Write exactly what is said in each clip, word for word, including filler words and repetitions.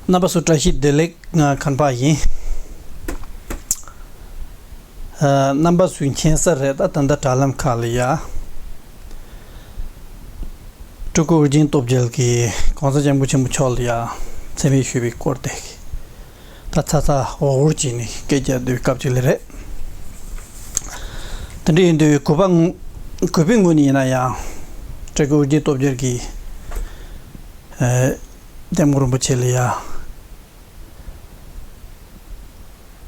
རྣམ་པ་ཚོ་བཀྲ་ཤིས་བདེ་ལེགས། ང་ཁམས་པ་ཡིན། ཨ། རྣམ་པ་ཚོས་མཁྱེན་གསལ་རེད། ད་ད་ལྟ་དྲ་ལམ་ཁག་ལ་ཡ་སྤྲུལ་སྐུ་ཨོ་རྒྱན་སྟོབས་རྒྱལ་གྱིས་གོང་ས་སྐྱབས་མགོན་ཆེན་པོ་མཆོག་ལ་ཡ་མཚན་སྨད་ཞུས་པའི་སྐོར་དེ། ད་ཚ་ཚ་འུར་འུར་བྱས་ནས་སྐད་རྒྱག་བསྡད་པའི་སྐབས་ཅིག་ལ་རེད། དེ་འདྲ་ཡིན་དུས་གུས་པ་ངོ་། གུས་པའི་ངོས་ནས་ཡིན་ན་ཡང་སྤྲུལ་སྐུ་ཨོ་རྒྱན་སྟོབས་རྒྱལ་གྱིས། ཨ། སྐྱབས་མགོན་རིན་པོ་ཆེ་ལ་ཡ་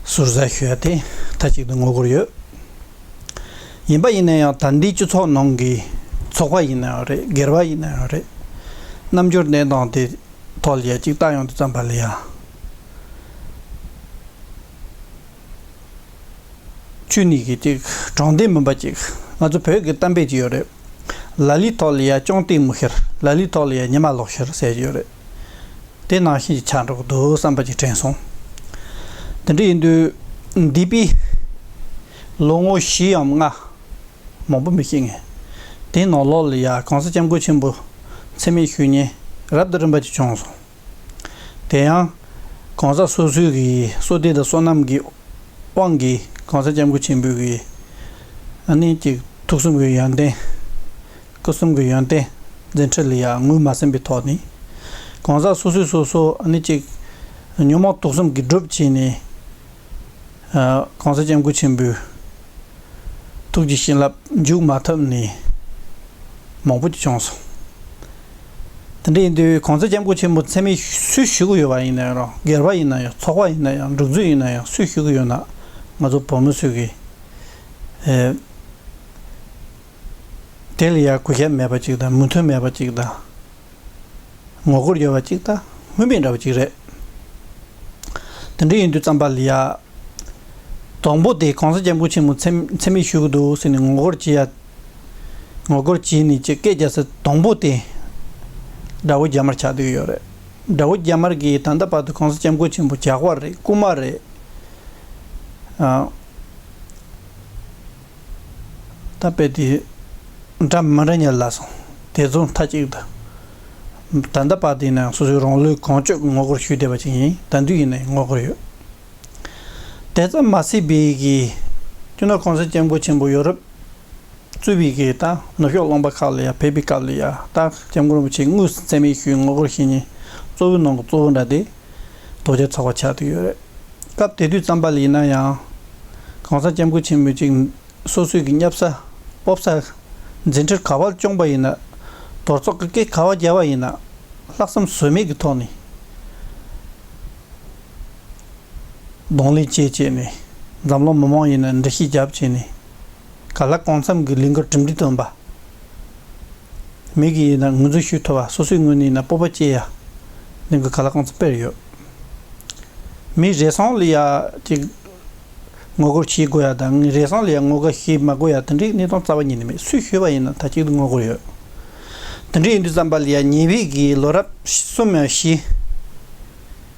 ཟུར་ཟ་ཞུ་ཡ་དེ་མཐའ་གཅིག་ཏུ་ངོ་རྒོལ་ཡོད། ཡིན་པ་ཡིན་ན་ཡང་ད་ལྟའི་སྤྱི་ཚོགས་ནང་གི་ཚོགས་པ་ཡིན་ན་ཡང་རེད། སྒེར་བ་ཡིན་ན་ཡང་རེད། རྣམ་འགྱུར་གནས་སྟངས་དེ་ཐོག་ལ་ཡ་གཅིག་བལྟ་ཡོང་དུས་ཙམ་པ་ལ་ཡ། ཆོས་ནི་གི་ཅིག་དྲང་བདེན་མིན་པ་ཅིག་ང་ཚོ་བོད་ཀྱི་གཏམ་དཔེ་ཅིག་ཡོད་རེད། ལ་ལུའི་ཐོག་ལ་ཡ་ཅོང་ཏེ་མི་ཤར། ལ་ལུའི་ཐོག་ལ་ཡ་ཉི་མ་ལོག་ཤར་ཟེར་གྱི་ཡོད་རེད། དེ་ནང་བཞིན་གྱི་ཆགས་འགྲོ་གི་འདུག་བསམ་པ་ཅིག་དྲན་སོང་། དེ་འདྲ་ཡིན་དུས་འདས་པའི་ལོ་ངོ་བཞི་འམ་ལྔ། མང་པོ་མི་ཤེས་ངས། དེའི་ནང་ལོགས་ལ་ཡ་གོང་ས་སྐྱབས་མགོན་ཆེན་པོ་མཚན་སྨད་ཞུ་མཁན་རབ་དང་རིམ་པ་ཅིག་བྱུང་སོང་། དེ་ཡང་གང་ཟག་སོ་སོའི་གི་བསོད་བདེ་དང་བསོད་ནམས་ཀྱི་དབང་གིས་གང་ཟག་སྐྱབས་མགོན་ཆེན་པོའི་གི་ཨ་ནི་ཅིག་ཐུགས་གསུམ་གྱི་ཡོན་ཏན། སྐུ་གསུམ་གྱི་ཡོན་ཏན་མཛད་འཕྲིན་ལ་ཡང་ངོས་མ་ཟིན་པའི་ཐོག་ནས། གང་ཟག་སོ་སོས་སོ་སོ་ཨ་ནི་ཅིག་ཉོན་མོངས་དུག་གསུམ་གྱིས་སྒྲིབ་བྱས་ནས། ཨ། གང་ཟག་སྐྱབས་མགོན་ཆེན་པོའི་ཐུགས་ཀྱི་བྱིན་རླབས་འཇུག་མ་ཐུབ་ནས་མང་པོ་ཅིག་བྱུང་སོང་། དེ་འདྲ་ཡིན་དུས་གང་ཟག་སྐྱབས་མགོན་ཆེན་པོ་མཚན་སྨད་སུས་ཞུ་གི་ཡོད་པ་ཡིན་ན་ཡང་རུང་། སྒེར་པ་ཡིན་ན་ཡང་། ཚོགས་པ་ཡིན་ན་ཡང་། སྒྲིག་འཛུགས་ཡིན་ན་ཡང་། སུས་ཞུ་གི་ཡོད་ན་ང་ཚོ་བོད་མི་ཚོས་ཀྱི། ཨེ། དེ་ལ་ཡང་གུས་ཞབས་མེད་པ་ཅིག་དང་། མོས་མཐུན་མེད་པ་ཅིག་དང་། ངོ་རྒོལ་ཡོད་པ་ཅིག་དང་། སྨོན་པའི་འདྲ་བ་ཅིག་རེད། དེ་འདྲ་ཡིན་དུས་ཙམ་པ་ལ་ཡ། དང་པོ་དེ་གོང་ས་སྐྱབས་མགོན་ཆེན་པོ་མཚན་མཚན་སྨད་ཞུ་གི་འདུག་ཟེར་ནས་ངོ་རྒོལ་བྱེད་ཡ། ངོ་རྒོལ་བྱས་ནས་ཅིག་སྐད་རྒྱག་ས་དང་པོ་དེ། དགྲ་བོ་རྒྱ་དམར་ཆགས་བསྡད་ཡོད་རེད། དགྲ་བོ་རྒྱ་དམར་གྱིས་ད་ལྟ་བར་དུ་གོང་ས་སྐྱབས་མགོན་ཆེན་པོ་ཇག་པ་རེད། རྐུན་མ་རེད། ཨ། ད་དཔེ་དེ་འདྲ་མི་འདྲ་ཉར་ལ་སོང་། དེ་ཚོ་མཐའ་གཅིག་ཏུ་ད་ལྟ་བར་དེ་ནང་སོ་སོའི་རང་ལུས་གང་བཅོལ་གྱི་ངོ་རྒོལ་ཞུས་བསྡད་པ་ཅིག་ཡིན། ད་དུང་ཡིན་ནའི་ངོ་རྒོལ་ཡོད། དེ་ཙམ་མ་ཟད་པའི་གི་སྤྱི་ནོར་གོང་ས་སྐྱབས་མགོན་ཆེན་པོ་ཡོ་རོབ་གཙོས་པའི་གི་ད་ནུབ་ཕྱོགས་ལུང་པ་ཁག་ལ་ཡ་ཕེབས་པའི་སྐབས་ལ་ཡ། ད་སྐྱབས་མགོན་རིན་པོ་ཆེ་དངོས་སུ་མཚན་སྨད་ཞུས་ངོ་རྒོལ་བྱེད་མཁན་གཙོ་བོའི་ནང་གི་གཙོ་བོ་འདྲ་དེ་དོལ་རྒྱལ་ཚོགས་པ་ཆགས་བསྡད་ཡོད་རེད། སྐབས་དེ་དུས་ཙམ་པ་ལ་ཡིན་ན་ཡང་གོང་ས་སྐྱབས་མགོན་ཆེན་པོས་ཅིག་སོ་སོའི་གི་བསྙབ་ས་སྤོབས་ས་མཛད་འཕྲིན་ག་པར་བསྐྱངས་པ་ཡིན་ན། དོལ་ཚོགས་ཀྱི་སྐད་ག་པར་རྒྱབ་པ་ཡིན་ན། ལྷག་བསམ་ཟོལ་མེད་ཀྱི་ཐོག་ནས་གདོང་ལེན་བྱེད་བྱས་ནས། འཛམ་གླིང་མི་མང་ཡིན་ན་འགྲེལ་བཤད་རྒྱབ་བྱས་ནས། གང་ལ་གང་འཚམ་གྱི་ལས་འགུལ་གྲུབ་འབྲས་ཐོན་པ། མི་གིས་ཡིན་ན་ངོས་འཛིན་ཞུ་ཐུབ་པ། སོ་སོའི་ངོས་ནས་ཡིན་ན་སྤོབས་པ་སྐྱེ་ཡ། ལས་འགུལ་གང་ལ་གང་འཚམ་སྤེལ་ཡོད། མི་རེ་ཟུང་ལ་ཡ་ཅིག་ངོ་རྒོལ་བྱེད་དགོས་ཡ་དང་། མི་རེ་ཟུང་ལ་ཡ་ངོ་རྒོལ་བྱེད་མ་དགོས་ཡ་དེ་འདྲའི་གནས་སྟངས་རྩ་བ་ཉིད་ནས་མེད། སུས་ཞུས་པ་ཡིན་ན་མཐའ་གཅིག་ཏུ་ངོ་རྒོལ་ཡོད། དེ་འདྲ་ཡིན་དུས་ཙམ་པ་ལ་ཡ་ཉེ་བའི་གི་ལོ་རབས་གསུམ་ཡ་བཞི་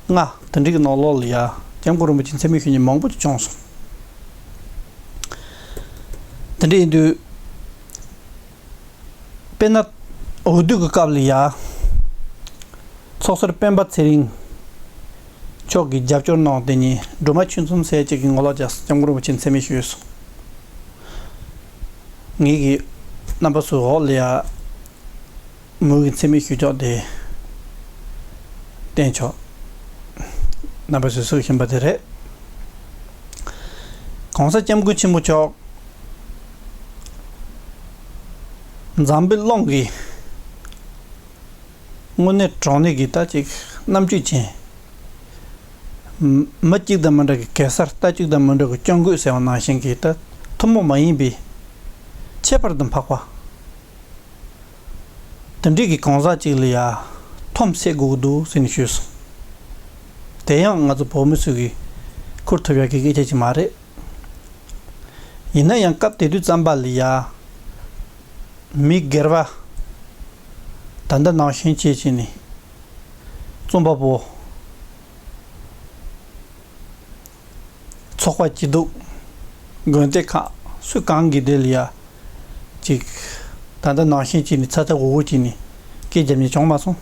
ལྔ་དེ་འདྲའི་གི་ནང་ལོགས་ལ་ཡ་སྐྱབས་མགོན་རིན་པོ་ཆེ་མཚན་སྨད་ཞུ་མཁན་མང་པོ་ཅིག་བྱུང་སོང་། དེ་འདྲ་ཡིན་དུས། དཔེར་ན། འོས་བསྡུ་གི་སྐབས་ལ་ཡ། ཚོགས་ཟུར་སྤེན་པ་ཚེ་རིང་མཆོག་གིས་རྒྱབ་སྐྱོར་གནང་། དེ་ཉིན་སྒྲོལ་མ་ཆོས་འཛོམས་ཟེར་ཅིག་གིས་ངོ་ལོག་རྒྱག་སྐྱབས་མགོན་རིན་པོ་ཆེ་མཚན་སྨད་ཞུས་སོང་། ངེད་ཀྱི་རྣམ་པ་ཚོའི་འོག་ལ་ཡ། མོས་ཀྱི་མཚན་སྨད་ཞུ་ཕྱོགས་དེ་བསྟན་ཆོག་རྣམ་པ་ཚོས་གཟིགས་བཞིན་པ་དེ་རེད། གོང་ས་སྐྱབས་མགོན་ཆེན་པོ་མཆོག་འཛམ་བུའི་གླིང་གི་དངོས་གནས་དྲང་གནས་ཀྱི་ད་ཅིག་རྣམ་དཔྱོད་ཅན། མི་གཅིག་དང་མི་འདྲ་གི་གེ་སར། རྟ་གཅིག་དང་མི་འདྲ་གི་སྐྱབས་མགོན་ཟེར་བ་ནང་བཞིན་གྱི་ད་ཐུན་མོང་མ་ཡིན་པའི་ཁྱད་པར་དུ་འཕགས་པ། དེ་འདྲའི་གི་གང་ཟག་ཅིག་ལ་ཡ་འཐོམ་སེ་དགོས་ཀྱི་འདུག་ཟེར་ནས་ཞུས་སོང་། དེ་ཡང་ང་ཚོ་བོད་མི་ཚོས་ཀྱིས་ཁུར་ཐུབ་ཡག་གི་སྐད་ཆ་ཅིག་མ་རེད། ཡིན་ན་ཡང་སྐབས་དེ་དུས་ཙམ་པ་ལ་ཡ། མི་སྒེར་པ་ད་ལྟ་ནང་བཞིན་བྱས་བྱས་ནས། རྩོམ་པ་པོ། ཚོགས་པ་སྐྱིད་སྡུག་དགོན་སྡེ་ཁག་སུ་གང་གི་དེ་ལ་ཡ། ཅིག་ད་ལྟ་ནང་བཞིན་བྱས་ནས་ཚ་ཚ་འུར་འུར་བྱས་ནས་སྐད་རྒྱབ་མཁན་བྱུང་མ་སོང་།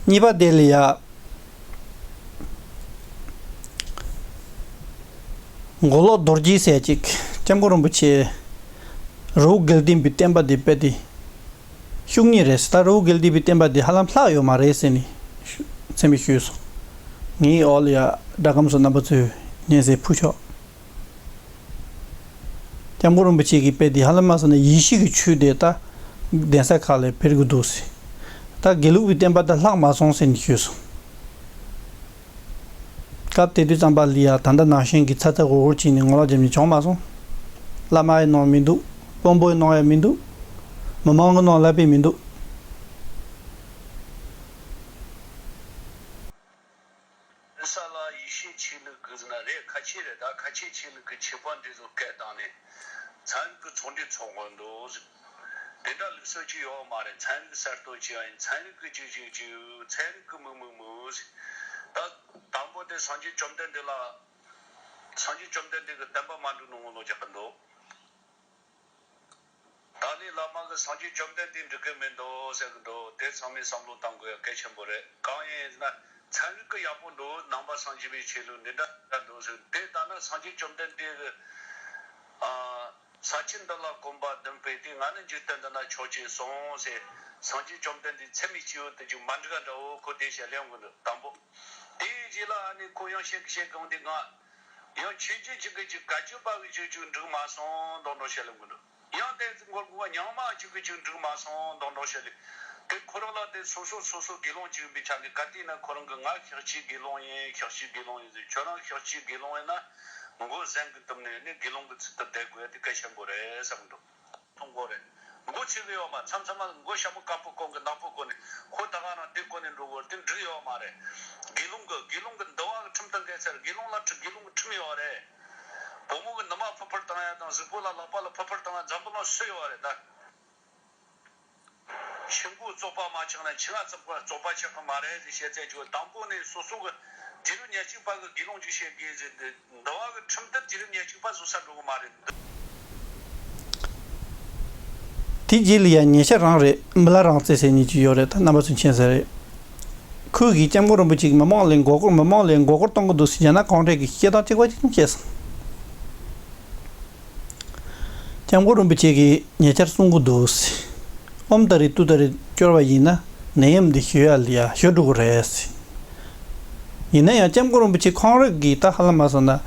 གཉིས་པ་དེ་ལ་ཡ། མགོ་ལོག་རྡོ་རྗེ་ཟེར་ཅིག་སྐྱབས་མགོན་རིན་པོ་ཆེ། རི་བོ་དགེ་ལྡན་པའི་བསྟན་པ་དེ་རྦད་དེ། ཤུགས་ཉེ་རེད་ཟེར། ད་རི་བོ་དགེ་ལྡན་པའི་བསྟན་པ་དེ་ཧ་ལམ་ལྷག་ཡོད་མ་རེད་ཟེར་ནས། མཚན་སྨད་ཞུས་སོང་། ངའི་འོག་ལ་ཡ་སྒྲ་སྒམ་སོགས་རྣམ་པ་ཚོས་སྙན་སེང་ཕུལ་ཆོག་སྐྱབས་མགོན་རིན་པོ་ཆེ་གིས་དཔེ་དེ་ཧ་ལམ་མ་སོང་ན་ཡེ་ཤུ་གི་ཆོས་དེ་ད་གདན་ས་ཁག་ལ་འཕེལ་གི་འདུག་ཟེར། ད་དགེ་ལུགས་པའི་བསྟན་པ་ད་ལྷག་མ་སོང་ཟེར་ནས་ཞུས་སོང་། སྐབས་དེ་དུས་ཙམ་པ་ལ་ཡ་ད་ལྟ་ནང་བཞིན་གྱི་ཚ་ཚ་འུར་འུར་བྱས་ནས་ངོ་ལོག་བརྒྱབ་ནས་བྱུང་མ་སོང་། བླ་མ་ཡང་གནང་མི་འདུག་དཔོན་པོ་ཡང་གནང་ཡང་མི་འདུག་མི་མང་གིས་གནང་ལབ་པས་མི་འདུག་ས་ལ་ཡེ་ཤུའི་ཆོས་ལུགས་དགོས་ཟེར་ན་རེད། ཁ་ཆེ་རེད། ད་ཁ་ཆེའི་ཆོས་ལུགས་ཀྱི་ཆོས་པ་འདི་ཚོ་སྐད་བཏང་ནས་ཚན་རིག་གི་ཚོགས་འདུ་ཚོགས་དགོས་འདུག་དེ་འདྲ་ལུགས་སྲོལ་ཅིག་ཡོད་མ་རེད། ཚན་རིག་གསར་གཏོད་བྱས་ཡིན། ཚན་རིག་གི་ཅིག་ཅིག་ཅིག་ཚན་རིག་གི་མུག་མུག་མུག་ད་དང་པོ་དེ་སངས་རྒྱས་བཅོམ་ལྡན་འདས་ལ། སངས་རྒྱས་བཅོམ་ལྡན་འདས་ཀྱི་བསྟན་པ་མ་འགྲིག་ནོ་ངོ་ལོག་རྒྱག་གི་འདུག་ཏཱ་ལའི་བླ་མ་གིས་སངས་རྒྱས་བཅོམ་ལྡན་འདས་འགྲིག་གི་མི་འདུག་ཟེར་གི་འདུག་དེ་ཚང་མས་བསམ་བློ་གཏང་དགོས་གལ་ཆེན་པོ་རེད། གང་ཡིན་ཟེར་ན་ཚན་རིག་གི་ཡག་པོ་འདུག་ནང་པ་སངས་རྒྱས་པའི་ཆོས་ལུགས་འདི་འདྲ་འདུག་ཟེར། དེ་ལྟ་ན་སངས་རྒྱས་བཅོམ་ལྡན་འདས་ཀྱིས་ཨ། ས་ཆེན་འདི་ལ་གོམ་པ་བདུན་བོས་ཏེ། ང་ནི་འཇིག་རྟེན་འདི་ན་ཆོས་ཀྱི་གསུང་ཟེར། སངས་རྒྱས་བཅོམ་ལྡན་འདས་འཚེ་མེད་སྐྱེས་བུ་དེ་ཅིག་མ་འགྲིག་ག་འདྲ་བོ་ཁོ་དེ་བཤད་ལེན་གི་འདུག་དང་པོ། དེའི་རྗེས་ལ་ཨ་ནི་ཁོ་ཡང་བཤད་གི་བཤད་གི་འོང་དེ་ང་། ཡང་ཆོས་བརྒྱུད་གཅིག་གི་གཅིག་བཀའ་བརྒྱུད་པ་གི་ཆོས་ཅིག་འགྲིག་མ་སོང་མདོག་མདོག་བཤད་ལེ་མི་འདུག་ཡང་དེ་ཚོ་མགོ་སྒུར་བ་རྙིང་མ་གཅིག་གི་གཅིག་འགྲིག་མ་སོང་མདོག་མདོག་བཤད་ལེ། དེ་ཁོ་རང་ལ་དེ་སོ་སོ་སོ་སོ་དགེ་སློང་གཅིག་ཡིན་པའི་ཆ་ནས་ག་དུས་ན་ཁོ་རང་གི་ང་ཤེག་ཆའི་དགེ་སློང་ཡིན། ཤེག་ཆའི་དགེ་སློང་ཡིན་ཟེར། ཁྱོད་རང་ཤེག་ཆའི་དགེ་སློང་ཡིན་ན་མགོ་ཟན་གི་བཏུམ་ནས་ནི་དགེ་སློང་གི་ཚུལ་དུ་བསྡད་དགོས་ཡ་དེ་གལ་ཆེན་པོ་རེད་བསམ་གི་འདུག་མཐོང་གོ་རེད། མགོ་ཚོས་གི་ཡོད་མ། མཚམས་མཚམས་མ་མགོ་ཞྭ་མོ་དཀར་པོ་གོན་གི་ནག་པོ་གོན་ནི་ཁོ་ད་ག་རང་དེ་གོན་ནི་འགྲོ་གོ་དེ་འགྲིག་ཡོད་མ་རེད། དགེ་སློང་གི་དགེ་སློང་གི་འདུལ་བ་གི་ཁྲིམས་དང་འགལ་ཚར། དགེ་སློང་ལ་ཁྲི་དགེ་སློང་གི་ཁྲིམས་ཡོད་རེད། བུ་མོ་གི་ནུ་མ་ཕུར་ཕུར་བཏང་ཡ་དང་གཟུགས་པོ་ལ་ལག་པ་ལ་ཕུར་ཕུར་བཏང་ཡ་འཛམ་བུ་གླིང་སུ་ཡོད་རེད་ད། ཆུ་མགོ་བཙོག་པ་མ་ཆགས་ན་ཆུ་ང་བཙོག་པ་བཙོག་པ་ཆགས་གི་མ་རེད་ཟེར་བཤད་ཚད་ཅིག་དང་པོ་ནས་སོ་སོ་གི་དུས་རབས་ཉེར་གཅིག་པ་གི་དགེ་སློང་ཅིག་བཤད་དགོས་ཟེར་འདི་འདུལ་བ་གི་ཁྲིམས་དེ་དུས་རབས་ཉེར་གཅིག་པ་བཟོ་ས་འགྲོ་གི་མ་རེད། དེ་རྗེས་ལ་ཡང་ཉེ་ཆར་རང་རེད། མི་ལ་རང་བཙན་ཟེར་མཁན་ཅིག་ཡོད་རེད། ད་རྣམ་པ་ཚོས་མཁྱེན་གསལ་རེད། ཁོས་གིས་སྐྱབས་མགོན་རིན་པོ་ཆེ་གིས་མི་མང་ལ་མགོ་སྐོར་མི་མང་ལ་མགོ་སྐོར་གཏོང་གི་འདུག་ཟེར། རྒྱ་ནག་གུང་ཁྲན་གྱི་བཤད་སྟངས་གཅིག་པ་གཅིག་རྐྱང་བཤད་སོང་། སྐྱབས་མགོན་རིན་པོ་ཆེ་གིས་ཉེ་ཆར་གསུང་གི་འདུག་ཟེར། ཨོཾ་ཏཱ་རེ་ཏུཏྟཱ་རེ་སྐྱོར་བ་ཡིན་ན་ནད་ཡམས་འདི་ཞི་ཡ་ལ་ཡ་ཞི་འགྲོ་གི་རེད་ཟེར། ཡིན་ན་ཡང་སྐྱབས་མགོན་རིན་པོ་ཆེ་ཁོང་རང་གིས་ད་ཧ་ལམ་མ་སོང་ན་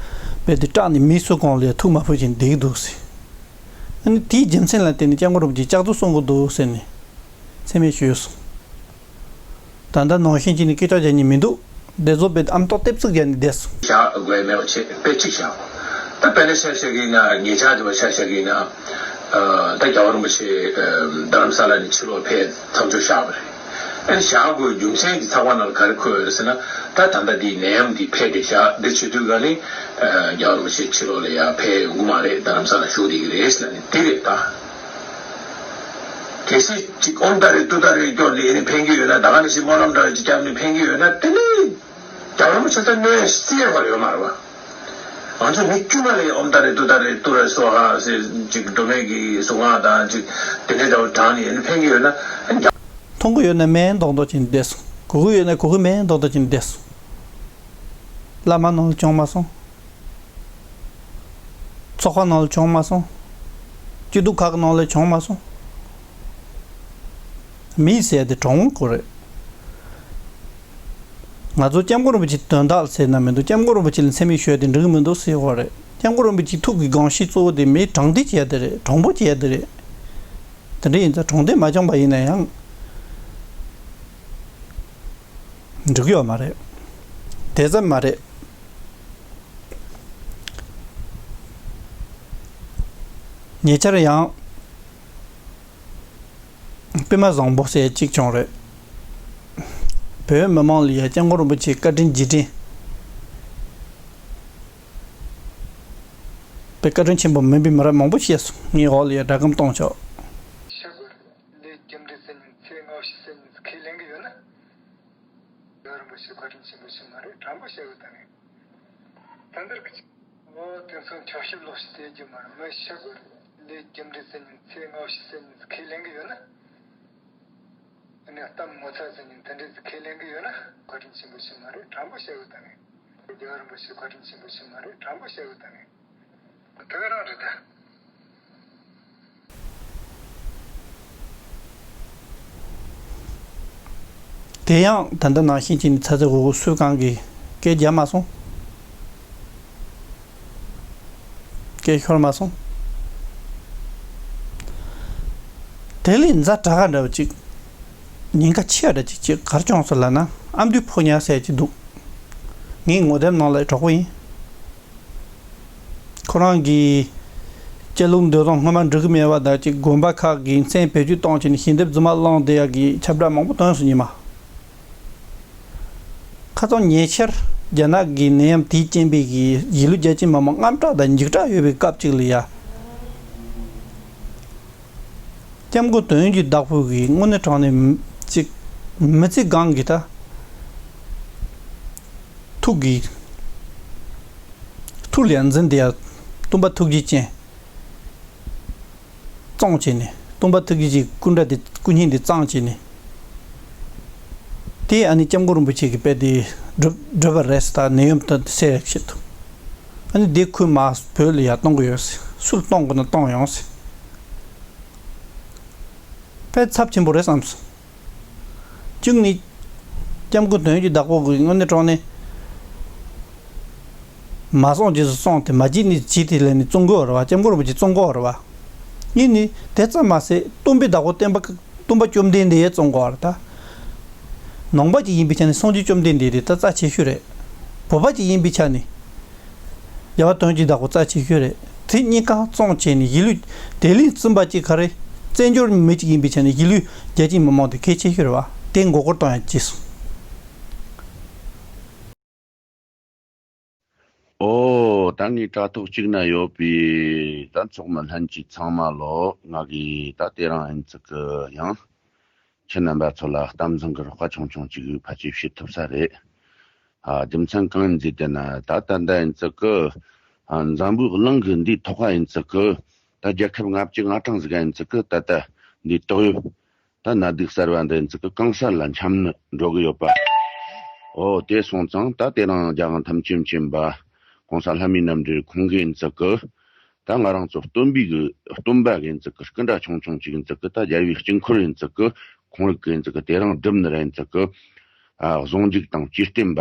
དཔེ་དེ་སྐྲག་ནས་མི་སུ་གང་ལ་ཡ་ཐུགས་མ་ཕོད་ཅིང་བསྡད་ཀྱི་འདུག་ཟེར། ཨ་ནི་དེའི་རྒྱུ་མཚན་ལ་བརྟེན་ནས་སྐྱབས་མགོན་རིན་པོ་ཆེ་ལྕགས་རྡོ་གསུང་གི་འདུག་ཟེར་ནས་མཚན་སྨད་ཞུས་སོང་། ད་ལྟ་ནང་བཞིན་གྱི་ནི་སྐད་ཆ་རྒྱག་མཁན་མི་འདུག་དེ་ཚོ་དཔེ་ཨ་མདོ་ལྟེབ་ཚིག་རྒྱག་ནས་བསྡད་སོང་། བཞག་དགོས་མེད་པ་བྱེད་དཔེ་གཅིག་བཞག་ད་དཔེར་ན་ཆ་བཞག་གི་ན་ཉེ་ཆར་དུ་ཆ་བཞག་གི་ན་ད་རྒྱལ་བ་རིན་པོ་ཆེ་རྡ་རམ་ས་ལ་ནས་ཕྱི་ལོགས་ཕེབས་མཚམས་འཇོག་བཞག་པ་རེད། ཨ་ནི་བཞག་དགོས་རྒྱུ་མཚན་གྱི་ཚགས་པར་ནང་ལ་ག་རེ་འཁོད་ཡོད་རེད་ཟེར་ན། ད་ད་ལྟ་འདི་ནད་ཡམས་འདི་འཕེལ་ཏེ་བཞག་འདི་བྱེད་དུས་ག་ནི་རྒྱལ་བ་རིན་པོ་ཆེ་ཕྱི་ལོགས་ལ་ཡར་ཕེབས་ཡོང་གི་མ་རེད། རྡ་རམ་ས་ལ་བཞུགས་བསྡད་ཀྱི་རེད་ཟེར་ལབ་ནས་འདི་རེད་ད། གལ་སྲིད་ཅིག་ཨོཾ་ཏཱ་རེ་ཏུཏྟཱ་རེ་སྐྱོར་ལེ་ཨེ་ནི་ཕན་གྱི་ཡོད་ན། ད་ག་ནང་བཞིན་སྨོན་ལམ་འདྲ་ཅིག་བརྒྱབ་ནས་ཕན་གྱི་ཡོད་ན་དེ་ནི་རྒྱལ་བ་རིན་པོ་ཆེ་ད་གནོད་སྲིད་ཡ་བར་ཡོད་མ་རེད་བ། ང་ཚོ་མི་དཀྱུས་མ་ལས་ཨོཾ་ཏཱ་རེ་ཏུཏྟཱ་རེ་ཏུ་རེ་སྭཱ་ཧཱ་ཟེར་ཅིག་མདོ་སྨད་ཀྱི་གཟུངས་སྔགས་དང་ཅིག་དེ་འདྲའི་འདྲ་བོ་བགྲངས་ནས་ཨེ་ནི་ཕན་གྱི་ཡོད་ན། མཐོང་གི་ཡོད་ན་མེད་མདོག་མདོག་བྱས་ནས་བསྡད་སོང་། གོ་གི་ཡོད་ན་གོ་གི་མེད་མདོག་མདོག་བྱས་ནས་བསྡད་སོང་། བླ་མ་ནང་ལ་བྱུང་མ་སོང་། ཚོགས་པ་ནང་ལ་བྱུང་མ་སོང་། སྐྱིད་སྡུག་ཁག་གི་ནང་ལ་བྱུང་མ་སོང་། མི་ཟེར་དེ་གྲོང་ཁོ་རེད། ང་ཚོ་སྐྱབས་མགོན་རིན་པོ་ཆེའི་དོན་དག་ཟེར་ན་མི་འདུག་སྐྱབས་མགོན་རིན་པོ་ཆེ་ལ་མཚན་སྨད་ཞུ་ཡ་དེ་འགྲིག་གི་མི་འདུག་ཟེར་བ་རེད། སྐྱབས་མགོན་རིན་པོ་ཆེའི་ཐུགས་ཀྱི་དགོངས་གཞི་གཙོ་བོ་དེ་མི་དྲང་བདེན་བྱེད་ཡ་དེ་རེད། དྲང་པོ་བྱེད་ཡ་དེ་རེད། དེ་འདྲ་ཡིན་ཙང་དྲང་བདེན་མ་བྱུང་བ་ཡིན་ན་ཡང་འགྲིག་ཡོད་མ་རེད། དེ་ཙམ་མ་རེད། ཉེ་ཆར་ཡང་པད་མ་བཟང་པོ་ཟེར་གཅིག་བྱུང་རེད། བོད་མི་མང་ལ་ཡ་སྐྱབས་མགོན་རིན་པོ་ཆེའི་བཀའ་དྲིན་རྗེས་དྲན། པའི་བཀའ་དྲིན་ཆེན་པོ་མིན་པའི་མི་རབས་མང་པོ་བཤད་སོང་། ངའི་འོག་ལ་ཡ་སྒྲ་སྒམ་གཏོང་ཆོག་ཤ་གོ་ལས་རྒྱུ་འབྲས་ཟེར་ཉིན་ཚེ་སྔ་ཕྱི་ཟེར་ཉིན་ཁས་ལེན་གི་ཡོད་ན། རྒྱལ་བ་རིན་པོ་ཆེ་བཀའ་དྲིན་ཆེན་པོ་ཞིག་མ་རེད། དྲང་པོ་བཤད་དགོས་ད་ནི། ད་འདིར་གི་ཆེ། འོ་དེ་ཚོ་འཁྱོག་བཤད་ལོག་བཤད་དེ་རྒྱུ་མ་རེད། མི་ཤ་གོ་ལས་རྒྱུ་འབྲས་ཟེར་ཉིན་ཚེ་སྔ་ཕྱི་ཟེར་ཉིན་ཁས་ལེན་གི་ཡོད་ན། ནས་གཏམ་ངོ་ཚ་ཟེར་མཁན་དེ་འདྲ་ཁས་ལེན་གི་ཡོད་ན་བཀའ་དྲིན་ཆེན་པོ་ཞིག་མ་རེད། དྲང་པོ་བཤད་དགོས་ད་ངས། རྒྱལ་བ་རིན་པོ་ཆེ་བཀའ་དྲིན་ཆེན་པོ་ཞིག་མ་རེད། དྲང་པོ་བཤད་དགོས་ད་ངས། དེ་ག་རང་རེད་ད། དེ་ཡང་ད་ལྟ་ནང་བཞིན་བྱས་ནས་ཚ་ཚ་འུར་འུར་སུས་གང་གིས་སྐད་རྒྱག་མ་སོང་། སྐད་ཤོར་མ་སོང་། དེ་ལས་ཛ་དྲག་ག་འདྲ་བ་ཅིག་ཉེན་ཁ་ཆེ་བ་འདྲ་ཅིག་ཅིག་ག་རེ་བྱུང་སོང་ལབ་ན། ཨ་མདོའི་ཕོ་ཉ་ཟེར་ཅིག་འདུག་ངའི་ངོ་དེབ་ནང་ལ་གྲོགས་པོ་ཡིན། ཁོ་རང་གིས་སྐྱ་ལུག་འདོད་རུང་སྔོན་མ་འགྲིག་གི་མེད་པ་དང་གཅིག་དགོན་པ་ཁག་གི་མཚན་བེད་སྤྱོད་གཏོང་བྱས་ནས་ཞལ་འདེབས་རྫུན་མ་བླངས་བསྡད་ཡག་གི་ཁྱབ་བསྒྲགས་མང་པོ་བཏོན་སོང་ཉི་མ། ཁ་སང་ཉེ་ཆར་རྒྱ་ནག་གི་ནད་ཡམས་དེའི་རྐྱེན་པས་གི་གཞིས་ལུས་རྒྱ་ཆེ་མི་མང་དངངས་སྐྲག་དང་འཇིགས་སྐྲག་ཡོད་པའི་སྐབས་ཅིག་ལ་ཡ། སྐྱབས་མགོན་དོན་གྱི་བདག་པོ་གིས་དངོས་གནས་དྲང་གནས་ཅིག་མི་ཚེ་གང་གི་ད་ཐུགས་ཀྱི་ཐུགས་ལ་འཛིན་བསྡད་ཡ་སྟོན་པ་ཐུགས་རྗེ་ཅན། གཙང་བྱས་ནས་སྟོན་པ་ཐུགས་རྗེ་ཅན་སྐུ་འདྲ་དེ་སྐུ་བརྙན་དེ་གཙང་བྱས་ནས། དེ་ཨ་ནི་སྐྱབས་མགོན་རིན་པོ་ཆེ་གི་དཔེ་དེ་སྒྲུབ་སྒྲུབ་པ་རེད་ཟེར། ད་ནད་ཡམས་དེ་སེལ་ཡག་ཆེད་དུ། ཨ་ནི་དེ་ཁོས་མ་བོད་ལ་ཡར་གཏོང་གི་ཡོད་ཟེར། སུས་གཏོང་དགོས་ན་གཏོང་ཡོང་ཟེར། དཔེ་ཚབས་ཆེན་པོ་རེད་བསམ་སོང་། གཅིག་ནི། སྐྱབས་མགོན་དོན་གྱི་བདག་པོ་གིས་དངོས་གནས་དྲང་གནས། མ་གསུངས་རྗེས་སུ་གསུངས་ཏེ་མ་བརྗེད་ནས་བརྗེད་དེ་ལས་ནས་བཙོང་གི་ཡོད་རེད་བ། སྐྱབས་མགོན་རིན་པོ་ཆེ་བཙོང་གི་ཡོད་རེད་བ། གཉིས་ནི་དེ་ཙམ་མ་ཟད་སྟོན་པའི་བདག་པོ་སྟོན་པ་སྟོན་པ་བཅོམ་ལྡན་འདས་ཡང་བཙོང་གི་ཡོད་རེད་ད། ནང་པ་ཅིག་ཡིན་པའི་ཆ་ནས་སངས་རྒྱས་བཅོམ་ལྡན་འདས་དེ་ད་རྩ་ཆེ་ཤོས་རེད། བོད་པ་ཅིག་ཡིན་པའི་ཆ་ནས། རྒྱལ་བ་དོན་གྱི་བདག་པོ་རྩ་ཆེ་ཤོས་རེད། དེ་གཉིས་ཀ་བཙོང་བྱས་ནས་གཞིས་ལུས་དེ་ལས་བཙུན་པ་གཅིག་ག་རེ། བཙན་བྱོལ་མི་གཅིག་ཡིན་པའི་ཆ་ནས་གཞིས་ལུས་རྒྱ་ཆེའི་མི་མང་དེ་གལ་ཆེ་ཤོས་རེད་བ། དེ་མགོ་སྐོར་གཏོང་ཡ་བྱས་སོང་། ཨོ། ད་ངའི་དྲ་ཐོག་གཅིག་ན་ཡོད་པའི་ད་ཚོགས་མི་ལྷན་རྒྱས་ཚང་མ་ལོ། ང་གིས་ད་དེ་རིང་ཨིན་ཙི་གི་ཡང་ཁྱེད་རྣམ་པ་ཚོ་ལ་གཏམ་བཟང་གི་རོགས་པ་ཆུང་ཆུང་གཅིག་ཕལ་ཆེར་བྱེད་ཐུབ་ས་རེད། ཨ། རྒྱུ་མཚན་གང་ཡིན་ཟེར་ན། ད་ད་ལྟ་ཡིན་ཙི་གི། ཨ། འཛམ་བུའི་གླིང་གི་འདིའི་ཐོག་ཁ་ཡིན་ཙི་གི། ད་རྒྱལ་ཁབ་ལྔ་བཅུ་ང་གྲངས་ཟིག་ཡིན་ཙི་གི། ད་ལྟ་འདིའི་ཏོག་དབྱིབས་ད་ནད་དུག་གསར་བ་འདི་ཡིན་ཙི་གི་གང་སར་ལ་འཁྱམས་ནས་འགྲོ་གི་ཡོད་པ། ཨོ། དེ་སོང་ཙང་ད་དེ་རིང་རྒྱལ་དབང་ཐམས་ཅད་མཁྱེན་པ་གོང་ས་ལྷ་མིའི་རྣམ་འདྲེན་ཁོང་གིས་ཡིན་ཙི་གི། ད་ང་རང་ཚོ་སྟོན་པའི་གི་སྟོན་པ་གི་ཡིན་ཙི་གི་སྐུ་འདྲ་ཆུང་ཆུང་ཅིག་ཡིན་ཙི་གི། ད་རྒྱལ་བའི་དཀྱིལ་འཁོར་ཡིན་ཙི་གི་ཁོང་རང་གི་ཡིན་ཙི་གི་དེ་རིང་སྒྲུབ་ནི་ར་ཡིན་ཙི་གི། ཨ། གཟུངས་འཇུག་དང་བཅས་བསྟན་པ།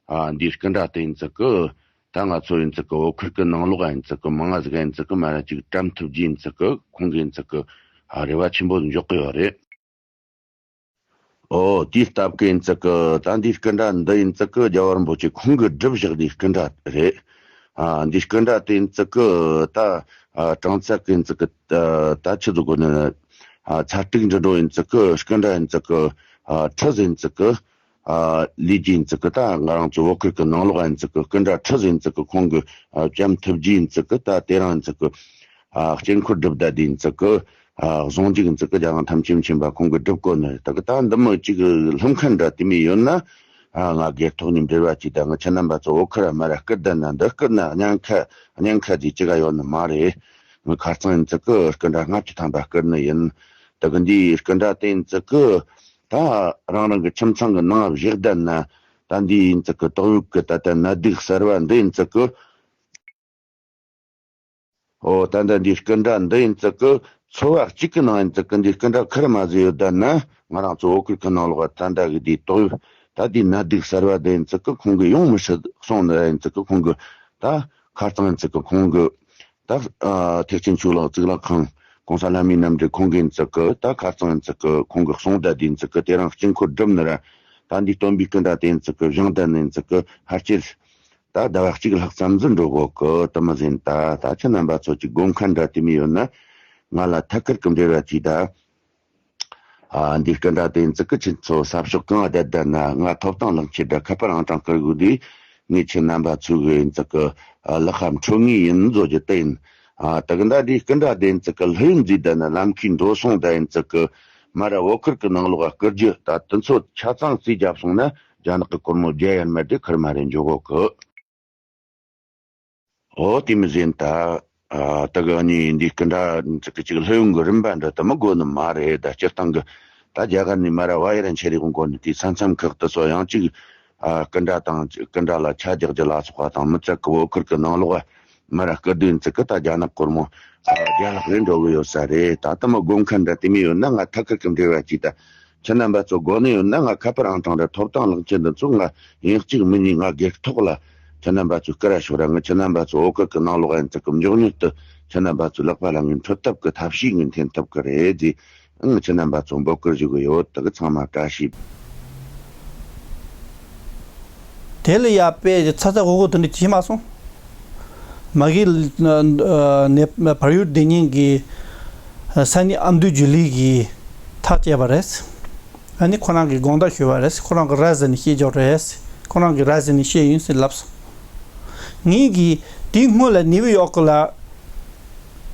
ཨ། འདིའི་སྐུ་འདྲ་དེ་ཡིན་ཙི་གི། ད་ང་ཚོ་ཡིན་ཙི་གི་བོད་ཁུལ་གི་ནང་ལོགས་ཡིན་ཙི་གི་མང་ང་ཟིག་ཡིན་ཙི་གི་མ་ར་ཅིག་དྲན་ཐུབ་རྒྱུ་ཡིན་ཙི་གི་ཁོང་གི་ཡིན་ཙི་གི། ཨ། རེ་བ་ཆེན་པོ་འཇོག་གི་ཡོད་རེད། ཨོ། དེའི་སྟབས་ཀྱིས་ཡིན་ཙི་གི་ད་འདིའི་སྐུ་འདྲ་འདི་ཡིན་ཙི་གི་རྒྱལ་བ་རིན་པོ་ཆེ་ཁོང་གིས་བསྒྲུབས་བཞག་འདིའི་སྐུ་འདྲ་རེད། ཨ། འདིའི་སྐུ་འདྲ་དེ་ཡིན་ཙི་གི་ད། ཨ། གྲངས་ཚད་ཀྱི་ཡིན་ཙི་གི་ད་ད་ཆི་ཟིག་གོ་ནི། ཨ། ཚད་ཐིག་འདྲ་འགྲོ་ཡིན་ཙི་གི་སྐུ་འདྲ་ཡིན་ཙི་གི། ཨ། ཁྲི་ཟིག་ཡིན་ཙི་གི། ཨ། ལས་རྒྱུ་ཡིན་ཙི་གི་ད་ང་རང་ཚོ་བོད་ཁུལ་གི་ནང་ལོགས་ཡིན་ཙི་གི་སྐུ་འདྲ་ཁྲི་ཟིག་ཡིན་ཙི་གི་ཁོང་གིས། ཨ། བཅོམ་ཐུབ་རྒྱུ་ཡིན་ཙི་གི་ད་དེ་རིང་ཡིན་ཙི་གི། ཨ། དཀྱིལ་འཁོར་སྒྲུབ་ད་དེ་ཡིན་ཙི་གི། ཨ། གཟུངས་འཇུག་ཡིན་ཙི་གི་རྒྱལ་དབང་ཐམས་ཅད་མཁྱེན་པ་ཁོང་གིས་སྒྲུབ་གོ་ནི་རེད། ད་གི་ད་འདི་མོ་གཅིག་གི་ལྷུམ་ཁ་འདྲ་དེ་མོ་ཡོད་ན། ཨ། ང་སྒེར་ཐོག་ནས་འབྲེལ་བ་གྱིས་ད་ང་ཁྱེད་རྣམ་པ་ཚོ་བོད་ཁུལ་མ་ར་སྐུར་ད་ན་འདི་སྐུར་ན་སྙིང་ཁ་སྙིང་ཁ་དེ་ཅི་ག་ཡོད་ནི་མ་རེད། ངས་ཁ་རྩང་ཡིན་ཙི་གི་སྐུ་འདྲ་ལྔ་བཅུ་ཐམ་པ་སྐུར་ནི་ཡིན། ད་གི་འདིའི་སྐུ་འདྲ་དེ་ཡིན་ཙི་གི་ད་རང་རང་གི་ཁྱིམ་ཚང་གི་ནང་བཞག་ད་ན། ད་འདི་ཡིན་ཙི་གི་ཏོག་དབྱིབས་གི་ད་ལྟ་ནད་དུག་གསར་བ་འདི་ཡིན་ཙི་གི། ཨོ། ད་ལྟ་འདིའི་སྐུ་འདྲ་འདི་ཡིན་ཙི་གི་ཚོ་བ་གཅིག་གི་ནང་ཡིན་ཙི་གི་འདིའི་སྐུ་འདྲ་ཁུར་མ་ཟིག་ཡོད་ད་ན། ང་རང་ཚོ་བོད་ཁུལ་གི་ནང་ལོགས་ད་ལྟ་གི་འདིའི་ཏོག་དབྱིབས་ད་འདིའི་ནད་དུག་གསར་བ་འདི་ཡིན་ཙི་གི་ཁོང་གིས་ཡོང་མི་སྲིད་གསུངས་ནི་ར་ཡིན་ཙི་གི་ཁོང་གིས་ད་ཁ་རྩང་ཡིན་ཙི་གི་ཁོང་གིས། ད། ཨ། ཐེག་ཆེན་ཆོས་ལུགས་གཙུག་ལག་ཁང་གོང་ས་ལྷ་མིའི་རྣམ་འདྲེན་ཁོང་གིས་ཡིན་ཙི་གི་ད་ཁ་རྩང་ཡིན་ཙི་གི་ཁོང་གིས་གསུངས་ད་དེ་ཡིན་ཙི་གི་དེ་རིང་དཀྱིལ་འཁོར་སྒྲུབ་ནི་ར། ད་འདི་སྟོན་པའི་སྐུ་འདྲ་དེ་ཡིན་ཙི་གི་བཞེངས་ད་ནི་ཡིན་ཙི་གི་ཕལ་ཆེར་ད་ཟླ་བ་གཅིག་ལྷག་ཙམ་ཟིག་འགྲོ་གོ་གི། དེ་མོ་ཟིག་ཡིན། ད་ད་ཁྱེད་རྣམ་པ་ཚོ་གི་དགོངས་ཁ་འདྲ་དེ་མོ་ཡོད་ན་ང་ལ་ཐད་ཀར་གི་འབྲེལ་བ་གྱིས་ད། ཨ། འདིའི་སྐུ་འདྲ་དེ་ཡིན་ཙི་གི་ཁྱེད་ཚོ་ས་ཕྱོགས་གང་བསྡད་བསྡད་ན་ང་ཐོབ་ཐང་ལེན་ཆེད་ད་ཁ་པར་ཨང་གྲངས་བསྐུར་དགོས་དུས་ངས་ཁྱེད་རྣམ་པ་ཚོ་གི་ཡིན་ཙི་གི་ལག་པ་འཕྲོད་ངེས་ཡིན་བཟོ་རྒྱུ་དེ་ཡིན། ཨ། ད་གི་ད་འདིའི་སྐུ་འདྲ་དེ་ཡིན་ཙི་གི་ལྷོད་འཛིན་བསྡད་ན་ལམ་ཁའི་འགྲོ་སོང་ད་ཡིན་ཙི་གི་མ་ར་བོད་ཁུལ་གི་ནང་ལོགས་བསྐུར་རྒྱུ་ད་དེ་ཚོ་ཆ་ཚང་རྩིས་བརྒྱབ་སོང་ན་རྒྱ་ནག་གི་སྒོར་མོ་བརྒྱ་ཡར་མར་དེ་ཁུར་མ་རེ་འཇོག་གོ་གི། ཨོ། དེ་མོ་ཟིག་ཡིན་ད། ཨ། ད་གི་ཨ་ནི་འདིའི་སྐུ་འདྲ་ཅིག་གི་ཅིག་ལྷོད་ཡོང་གི་རིམ་པ་འདྲ་དེ་མོ་དགོས་ནི་མ་རེད། ད་སྤྱིར་བཏང་གི་ ད་རྒྱ་གར་ནས་མར་ཝ་ཡེ་རན་ཆེ་རིགས་འགོ་ནས་དེའི་ས་མཚམས་ཁག་ཏུ་སོ་ཡང་གཅིག་ཨ་སྐུ་འདྲ་དང་སྐུ་འདྲ་ལ་ཆ་རྒྱག་རྒྱུ་ལ་སོགས་པ་དང་མི་ཚད་ཀྱི་བོད་ཁུལ་གྱི་ནང་ལོགས་མར་སྐུ་ལྡེ་བཙུགས་ཀྱི་ད་རྒྱ་ནག་སྒོར་མོ་ཨ་རྒྱ་ལག་རེ་འགྲོ་གི་ཡོད་ས་རེད། ད་ལྟ་མི་དགོས་མཁན་འདྲ་དེ་མི་ཡོད་ན་ང་ཐད་ཀར་གྱི་འབྲེལ་བ་གཅིག་ད། ཁྱེད་རྣམ་པ་ཚོ་དགོས་ནི་ཡོད་ན་ང་ཁ་པར་ཨང་གྲངས་རེ་ཐོབ་ཐང་ལག་ཁྱེར་འདི་ཚོ་ང་ཡིན་གཅིག་མིན་གཉིས་ང་སྒེར་ཐོག་ལ་ཁྱེད་རྣམ་པ་ཚོ་སྐུ་ར་ཤོག་ར། ང་ཁྱེད་རྣམ་པ་ཚོ་བོད་ཁུལ་གྱི་ནང་ལོགས་ཡིན་ཚུལ་གྱི་མགྱོགས་མྱུར་དུ་ཁྱེད་རྣམ་པ་ཚོ་ལག་པ་ལ་ངས་འཕྲོད་ཐབས་ཀྱི་ཐབས་ཤེས་ངས་འཐེན་ཐུབ་ཀྱི་རེད་ཟེར། ཨང་ཁྱེད་རྣམ་པ་ཚོ་འབོད་སྐུལ་ཞུ་གི་ཡོད། དེ་གི་ཚང་མ་བཀྲ་ཤིས། དེ་ལ་ཡ་དཔེ་ཚ་ཚ་འུར་འུར་དེ་འདྲ་བྱེད་མ་སོང་། མ་གི་ནས་བལ་ཡུལ་སྡེ་གཉིས་ཀྱི་ས་གནས་ཨ་མདོའི་ཇུ་ལི་གིས་ཐག་བཅད་པ་རེད། ཨ་ནི་ཁོ་རང་གིས་དགོངས་དག་ཞུས་པ་རེད། ཁོ་རང་གིས་ར་ཟེར་ནས་བཤད་ཆོག་རེད། ཁོ་རང་གིས་ར་ཟེར་ནས་བཤད་ཡིན་ཟེར་ལབ་སོང་། ངེད་ཀྱིས་དེའི་སྔོན་ལ་ནིའུ་ཡོག་ལ་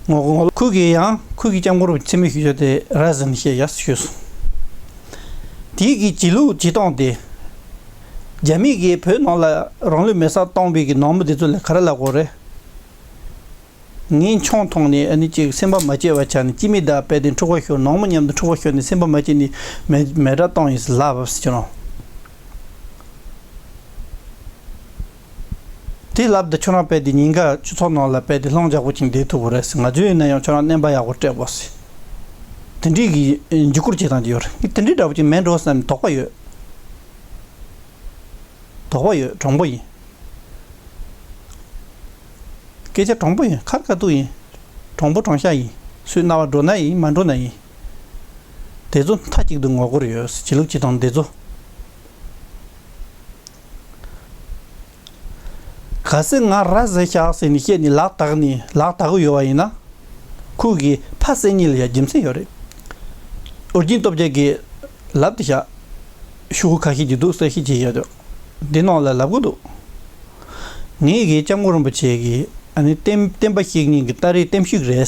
ངོ་ངོ་ཁོ་གིས་ཡང་ཁོ་གིས་སྐྱབས་མགོན་རིན་པོ་ཆེ་མཚན་སྨད་ཞུ་ཆོག་དེ་ར་ཟེར་ནས་བཤད་ཡ་ཞུས་སོང་། དེའི་གི་བྱེད་ལུགས་བྱེད་སྟངས་དེ། རྒྱ་མི་གིས་བོད་ནང་ལ་རང་ལུས་མེར་སྲེག་བཏང་བའི་གི་ནང་མི་དེ་ཚོ་ལ་ག་རེ་ལབ་དགོས་རེད། ངས་ཆང་འཐུང་ནས་ཨ་ནི་ཅིག་སེམས་པ་མ་སྐྱིད་པ་ཆགས་ནས་སྐྱེ་དམན་དང་རྦད་དེ་འཁྲུག་པ་ཤོར། ནང་མི་མཉམ་དུ་འཁྲུག་པ་ཤོར་ནས་སེམས་པ་མ་སྐྱིད་ནས་མེ་མེ་སྲེག་བཏང་ཡིན་ཟེར་ལབ་ཟེར་གྱི་རུང་། དེ་ལབ་དུས་ཁྱོད་རང་རྦད་དེ་ཉེན་ཁ་སྤྱི་ཚོགས་ནང་ལ་རྦད་དེ་ལྷིང་འཇགས་པོ་ཅིག་བསྡད་ཐུབ་ཀྱི་རེད་ཟེར། ང་ཚོ་ཡིན་ན་ཡང་ཁྱོད་རང་བརྣན་པ་ཡག་པོ་སྤྲད་དགོས་ཟེར། དེ་འདྲའི་གི་འཇིགས་སྐུལ་བྱེད་སྟངས་ཅིག་ཡོད་རེད། ངས་དེ་འདྲའི་འདྲ་པོ་ཅིག་མེད་འགྲོ་བསམ་དོགས་པ་ཡོད། དོགས་པ་ཡོད། དྲང་པོ་ཡིན། སྐད་ཆ་དྲང་པོ་ཡིན། ཁ་རི་ཁ་ཐུག་ཡིན། དྲང་པོ་དྲང་བཞག་ཡིན། སུའི་རྣ་བར་འགྲོ་ན་ཡིན་མ་འགྲོ་ན་ཡིན། དེ་ཚོ་མཐའ་གཅིག་ཏུ་ངོ་རྒོལ་ཡོད། བྱེད་ལུགས་བྱེད་སྟངས་དེ་ཚོ། གལ་སྲིད་ང་ར་ཟེར་བཞག་ཟེར་ནས་བཤད་ནས་ལག་བརྡབ་ནས་ལག་བརྡབ་གི་ཡོད་པ་ཡིན་ན། ཁོ་གི་ཕ་སེ་གཉིས་ལ་ཡང་རྒྱུ་མཚན་ཡོད་རེད། ཨོ་རྒྱན་སྟོབས་རྒྱལ་གྱིས་ལབ་དེ་བཞག་ཤོག་བུ་ཁ་ཤས་ཀྱི་འདུག་གསལ་བཤད་བྱེད་ཡ་དོ། འདི་ནང་ལ་ལབ་གི་འདུག་ངེད་ཀྱི་སྐྱབས་མགོན་རིན་པོ་ཆེ་གི་ཨ་ནི་བསྟན་བསྟན་པ་བཤིག་མཁན་གྱི་སྟ་རེ་བསྟན་བཤིག་རེད།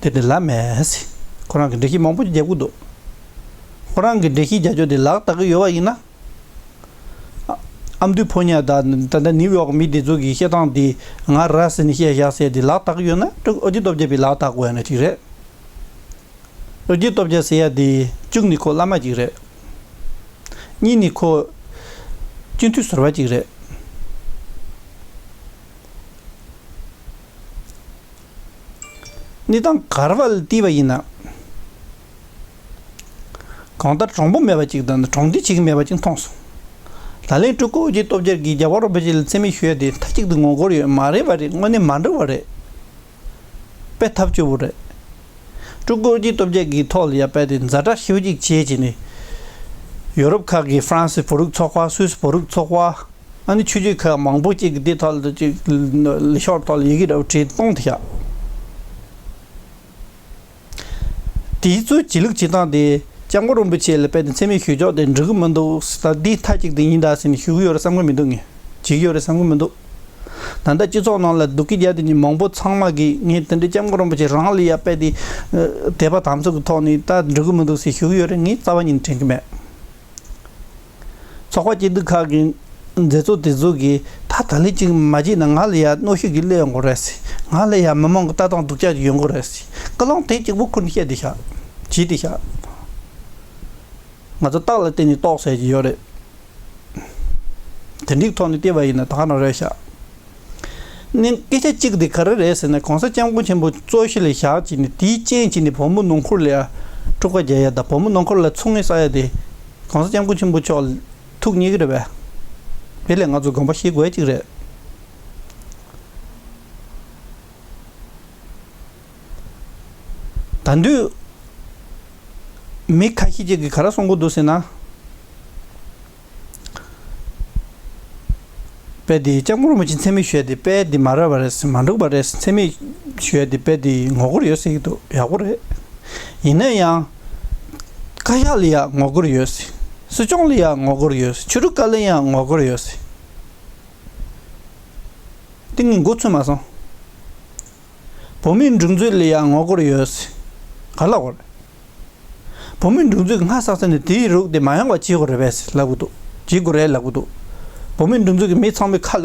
དེ་དེ་ལབ་མེད། ཁོ་རང་གི་འགྲེལ་བཤད་མང་པོ་རྒྱབ་གི་འདུག་ཁོ་རང་གི་འགྲེལ་བཤད་རྒྱབ་ཆོག་དེ་ལག་བརྡབ་གི་ཡོད་པ་ཡིན་ན། ཨ་མདོའི་ཕོ་ཉ་དང་ད་ལྟ་ནིའུ་ཡོག་མི་དེ་ཚོ་གི་བཤད་སྟངས་དེ་ང་ར་ཟེར་ནས་བཤད་བཞག་ཟེར་དེ་ལག་བརྡབ་གི་ཡོད་ན། ཨོ་རྒྱན་སྟོབས་རྒྱལ་པའི་ལག་བརྡབ་དགོས་ཡ་ན་ཅིག་རེད། ཨོ་རྒྱན་སྟོབས་རྒྱལ་ཟེར་ཡ་དེ་གཅིག་ནི་ཁོ་བླ་མ་ཅིག་རེད། གཉིས་ནི་ཁོ་སྤྱི་འཐུས་ཟུར་པ་ཅིག་རེད། གནས་སྟངས་ག་རེ་བ་ལ་བལྟས་པ་ཡིན་ན། གང་ལྟར་དྲང་པོ་མེད་པ་ཅིག་དང་དྲང་བདེན་བྱེད་ཀྱི་མེད་པ་ཅིག་མཐོང་སོང་། ད་ལན་སྤྲུལ་སྐུ་ཨོ་རྒྱན་སྟོབས་རྒྱལ་གྱིས་རྒྱལ་བ་རིན་པོ་ཆེ་ལ་མཚན་སྨད་ཞུ་ཡ་དེ་མཐའ་གཅིག་ཏུ་ངོ་རྒོལ་ཡོད་མ་རེད་པ་རེད། དངོས་གནས་མ་འགྲིག་པ་རེད། དཔེ་ཐབས་སྐྱོ་བོ་རེད། སྤྲུལ་སྐུ་ཨོ་རྒྱན་སྟོབས་རྒྱལ་གྱི་ཐོག་ལ་ཡ་དཔེ་དེ་ཛ་དྲག་ཞེ་པོ་ཅིག་བྱས་བྱས་ནས། ཡོ་རོབ་ཁག་གི་ཧྥ་རན་སི་བོད་རིགས་ཚོགས་པ། སུད་སི་བོད་རིགས་ཚོགས་པ། ཨ་ནི་ཆོས་བརྒྱུད་ཁག་མང་པོ་ཅིག་གི་དེ་ཐོག་ལ་ཅིག་ལས་ཤོག་ཐོག་ལ་ཡི་གེ་འདྲ་བོ་བྲིས་གཏོང་དེ་བཞག་དེའི་ཚོའི་བྱེད་ལུགས་བྱེད་སྟངས་དེ་སྐྱབས་མགོན་རིན་པོ་ཆེ་ལ་དཔེ་དེ་མཚན་སྨད་ཞུ་ཕྱོགས་དེ་འགྲིག་གི་མི་འདུག་ད་འདི་མཐའ་གཅིག་ཏུ་ཡིན་ད་ཟེར་ནས་ཞུ་གི་ཡོད་རེད་བསམ་གི་མི་འདུག་ངས་བྱེད་ཀྱི་ཡོད་རེད་བསམ་གི་མི་འདུག་ད་ལྟ་སྤྱི་ཚོགས་ནང་ལ་སྡུག་སྐད་རྒྱག་དེ་ནི་མང་པོ་ཚང་མ་གིས་ངས་དེ་འདྲའི་སྐྱབས་མགོན་རིན་པོ་ཆེ་རང་ལ་ཡ་དཔེ་དེ་དད་པ་དམ་ཚིག་གི་ཐོག་ནས་ད་འགྲིག་གི་མི་འདུག་ཟེར་ཞུ་གི་ཡོད་རེད། ངས་རྩ་བ་ཉིད་ནས་དྲན་གི་མེད། ཚོགས་པ་སྐྱིད་སྡུག་ཁག་གི་མཛད་གཙོ་དེ་ཚོ་གིས་ད་ད་ལན་གཅིག་མ་བྱས་ན་ང་ལ་ཡ་གནོན་ཤུགས་ཀྱིས་སླེབས་ཡོང་གི་རེད་ཟེར། ང་ལ་ཡ་མི་མང་གི་ལྟ་སྟངས་སྡུག་ཅག་ཅིག་ཡོང་གི་རེད་ཟེར། ཀི་ལོང་དེ་གཅིག་པུ་ཁུར་ནས་བཤད་དེ་བཞག་བྱས་དེ་བཞག་ང་ཚོ་རྟགས་ལ་བརྟེན་ནས་རྟོགས་ཟེར་གྱི་ཡོད་རེད། དེ་འདྲའི་ཐོག་ནས་བལྟས་པ་ཡིན་ན་ད་ག་རང་རེད་ཤག་ནི་སྐད་ཆ་གཅིག་དེ་ག་རེ་རེད་ཟེར་ན། གོང་ས་སྐྱབས་མགོན་ཆེན་པོ་གཙོ་ཆེ་ལ་བཞག་བྱས་ནས་དེའི་རྐྱེན་བྱས་ནས་བོད་མི་ནང་ཁུལ་ལ་ཡ་དཀྲུག་པ་རྒྱག་ཡ་དང་བོད་མི་ནང་ཁུལ་ལ་ཚུགས་ངན་བསགས་ཡ་དེ་གོང་ས་སྐྱབས་མགོན་ཆེན་པོ་མཆོག་ལ་ཐུག་ཉེ་གི་རེད་པས། དེ་ལས་ང་ཚོ་དགོངས་པ་བཞེས་དགོས་ཡ་གཅིག་རེད། ད་དུང་མི་ཁ་ཤས་ཅིག་གིས་ག་རེ་གསུང་གི་འདུག་ཟེར་ན། དཔེ་དེ་སྐྱབས་མགོན་རིན་པོ་ཆེ་མཚན་སྨད་ཞུ་ཡ་དེ་དཔེ་དེ་མ་རག་པ་རེད། མ་འགྲིག་པ་རེད། མཚན་སྨད་ཞུ་ཡ་དེ་དཔེ་དེ་ངོ་རྒོལ་ཡོད་ཟེར་གྱི་འདུག་ཡག་པོ་རེད། ཡིན་ན་ཡང་བཀའ་ཤག་ལ་ཡང་ངོ་རྒོལ་ཡོད་ཟེར། སྲིད་སྐྱོང་ལ་ཡང་ངོ་རྒོལ་ཡོད་ཟེར། ཆོས་རིག་བཀའ་བློན་ཡང་ངོ་རྒོལ་ཡོད་ཟེར། དེ་ངས་མགོ་ཚོས་མ་སོང་། བོད་མིའི་སྒྲིག་འཛུགས་ལ་ཡང་ངོ་རྒོལ་ཡོད་ཟེར། ག་ལ་བར། བོད་མིའི་སྒྲིག་འཛུགས་ཀྱི་སྔ་ས་ས་ནས་དེའི་རིགས་དེ་མ་ཡོང་བ་བྱེད་དགོས་རེད་པས་ལབ་གི་འདུག་བྱེད་དགོས་རེད་ལབ་གི་འདུག་བོད་མིའི་སྒྲིག་འཛུགས་ཀྱི་མི་ཚང་མའི་ཁ་ལ་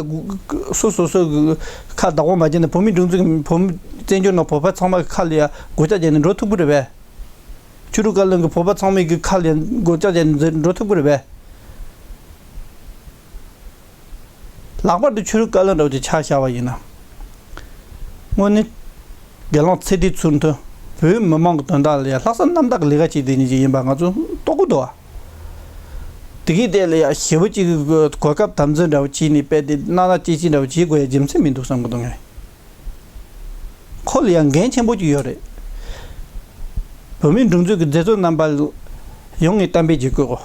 སོ་སོ་སོ་གི་ཁ་བདག་པོ་མ་བྱས་ན། བོད་མིའི་སྒྲིག་འཛུགས་ཀྱི་བོད་མི་བཙན་བྱོལ་ནང་བོད་པ་ཚང་མ་གི་ཁ་ལ་ཡ་སྒོ་ལྕགས་བརྒྱབ་ནས་འགྲོ་ཐུབ་ཀྱི་རེད་པས། ཆོས་རིག་བཀའ་བློན་གྱི་བོད་པ་ཚང་མའི་གི་ཁ་ལ་སྒོ་ལྕགས་བརྒྱབ་ནས་འགྲོ་ཐུབ་ཀྱི་རེད་པས། ལྷག་པར་དུ་ཆོས་རིག་བཀའ་བློན་འདྲ་བོ་ཅིག་ཆ་བཞག་པ་ཡིན་ན། དངོས་གནས་དགེ་སློང་ཚེ་བདེ་ཚུལ་མཐུན་བོད་མི་མང་གི་དོན་དག་ལ་ཡང་ལྷག་བསམ་རྣམ་དག་གི་ལས་ཀ་བྱེད་མཁན་ཅིག་ཡིན་པ་ང་ཚོ་རྟོགས་ཀྱི་འདུག་ཨ། དེ་གའི་ཐད་ལ་ཡང་ཞེ་པོ་ཅིག་གི་གོ་སྐབས་དམ་འཛིན་འདྲ་བོ་བྱས་ནས་རྦད་དེ་སྣ་སྣ་ཅིག་ཅིག་འདྲ་བོ་བྱེད་དགོས་ཡ་རྒྱུ་མཚན་མི་འདུག་བསམ་གྱི་འདུག་ངས། ཁོ་ལ་ཡང་འགན་ཆེན་པོ་ཅིག་ཡོད་རེད། བོད་མིའི་སྒྲིག་འཛུགས་ཀྱི་མཛད་གཙོ་རྣམ་པ་ཡོངས་ནས་གཏན་འབེབས་བྱེད་དགོས་གོ།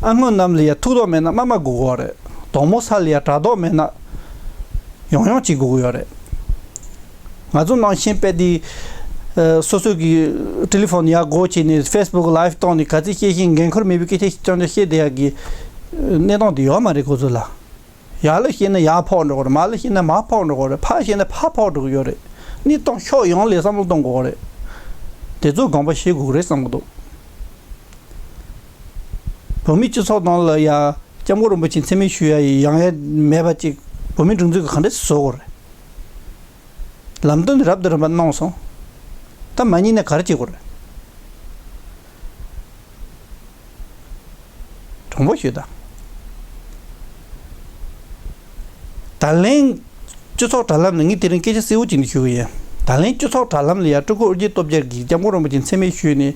ཨ་སྔོན་རྣམས་ལ་ཡང་ཐུགས་དོགས་མེད་ན་དམའ་དམའ་དགོས་གོ་རེད། དོག་མོ་ས་ལ་ཡང་དྲག་དོགས་མེད་ན་ཡོང་ཡོང་བྱེད་དགོས་ཀྱི་ཡོད་རེད། ང་ཚོ་ནང་བཞིན་དཔེ་དེ་ཨ་སོ་སོ་གི་ཊེ་ལི་ཕོན་ཡར་སྒོ་ཕྱེ་ནས་ཕེ་སི་བུག་ལའེབ་བཏང་ནས་ག་ཚོད་བཤད་ཤེས་འགན་ཁུར་མེད་པའི་སྐད་ཆ་ཅང་ཅང་བཤད་བསྡད་ཡག་གི་གནས་སྟངས་དེ་ཡོད་མ་རེད་ཁོ་ཚོ་ལ། ཡར་ལ་བཤད་ན་ཡར་ཕོག་འགྲོ་གི་རེད། མར་ལ་བཤད་ན་མར་ཕོག་འགྲོ་གི་རེད། ཕར་བཤད་ན་ཕར་ཕོག་འགྲོ་གི་ཡོད་རེད། གནས་སྟངས་ཕྱོགས་ཡོངས་ལ་བསམ་བློ་གཏོང་དགོས་རེད། དེ་ཚོ་དགོངས་པ་བཞེས་དགོས་ཀྱི་རེད་བསམ་གྱི་འདུག་བོད་མིའི་སྤྱི་ཚོགས་ནང་ལ་ཡ་སྐྱབས་མགོན་རིན་པོ་ཆེ་མཚན་སྨད་ཞུ་ཡ་ཡི་ཡང་ཡ་མེད་པ་ཅིག་བོད་མིའི་སྒྲིག་འཛུགས་ཀྱིས་ག་འདྲས་བཟོ་དགོས་རེད། ལམ་སྟོན་རབ་དང་རིམ་པ་གནང་སོང་། ད་མ་ཉན་ན་ག་རེ་བྱེད་དགོས་རེད། དྲང་པོ་ཤོད་དང་། ད་ལན་སྤྱི་ཚོགས་དྲ་ལམ་ནས་ངས་དེ་རིང་སྐད་ཆ་གསལ་བོ་ཅིག་ནས་ཞུ་གི་ཡིན། ད་ལན་སྤྱི་ཚོགས་དྲ་ལམ་ལ་ཡང་སྤྲུལ་སྐུ་ཨོ་རྒྱན་སྟོབས་རྒྱལ་གྱིས་སྐྱབས་མགོན་རིན་པོ་ཆེ་མཚན་སྨད་ཞུས་ནས་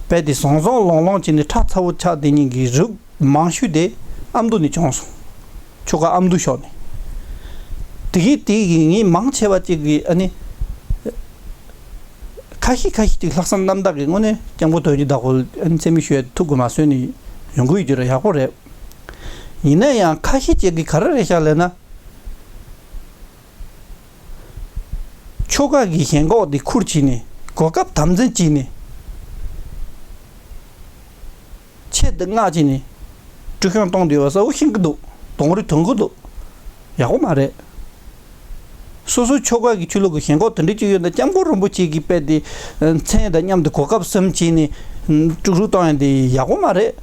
རྦད་དེ་བཟང་བཟང་ལོང་ལོང་བྱས་ནས་ཁྲག་ཚ་བོ་ཆགས་བསྡད་མཁན་གྱི་རིགས་མང་ཤོས་དེ་ཨ་མདོ་ནས་བྱུང་སོང་། ཆོལ་ཁ་ཨ་མདོ་ཕྱོགས་ནས། དེ་གིས་དེ་གིས་ངས་མང་ཆེ་བ་ཅིག་གིས་ཨ་ནི། ཁ་ཤས་ཁ་ཤས་ཅིག་ལྷག་བསམ་རྣམ་དག་གིས་དངོས་གནས་སྐྱབས་མགོན་དོན་གྱི་བདག་པོ་ཨ་ནི་མཚན་སྨད་ཞུ་ཡ་ཐུགས་དགོས་མ་བཟོས་ནས་ཡོང་གི་ཡོད་རྒྱུ་རེད། ཡག་པོ་རེད། ཡིན་ན་ཡང་ཁ་ཤས་ཅིག་གིས་ག་རེ་རེད་ཤག་ལབ་ན། ཆོལ་ཁ་གི་ཞེན་ཁོག་དེ་ཁུར་བྱས་ནས་གོ་སྐབས་དམ་འཛིན་བྱས་ནས། ཆེད་དུ་མངགས་བྱས་ནས་དཀྲུག་ཤིང་གཏོང་བསྡད་པ་གསལ་པོ་ཤེས་ཀྱི་འདུག་དོན་རེད། ཐོན་གྱི་འདུག་ཡག་པོ་མ་རེད། སོ་སོའི་ཆོལ་ཁ་གི་ཆོས་ལུགས་ཀྱི་ཞེན་ཁོག་དེ་འདྲ་ཅིག་ཡོད་ན་སྐྱབས་མགོན་རིན་པོ་ཆེ་གི་དཔེ་དེ་མཚན་དང་མཉམ་དུ་གོ་སྐབས་གསུམ་བྱས་ནས་དཀྲུག་རུག་གཏོང་ཡ་དེ་ཡག་པོ་མ་རེད།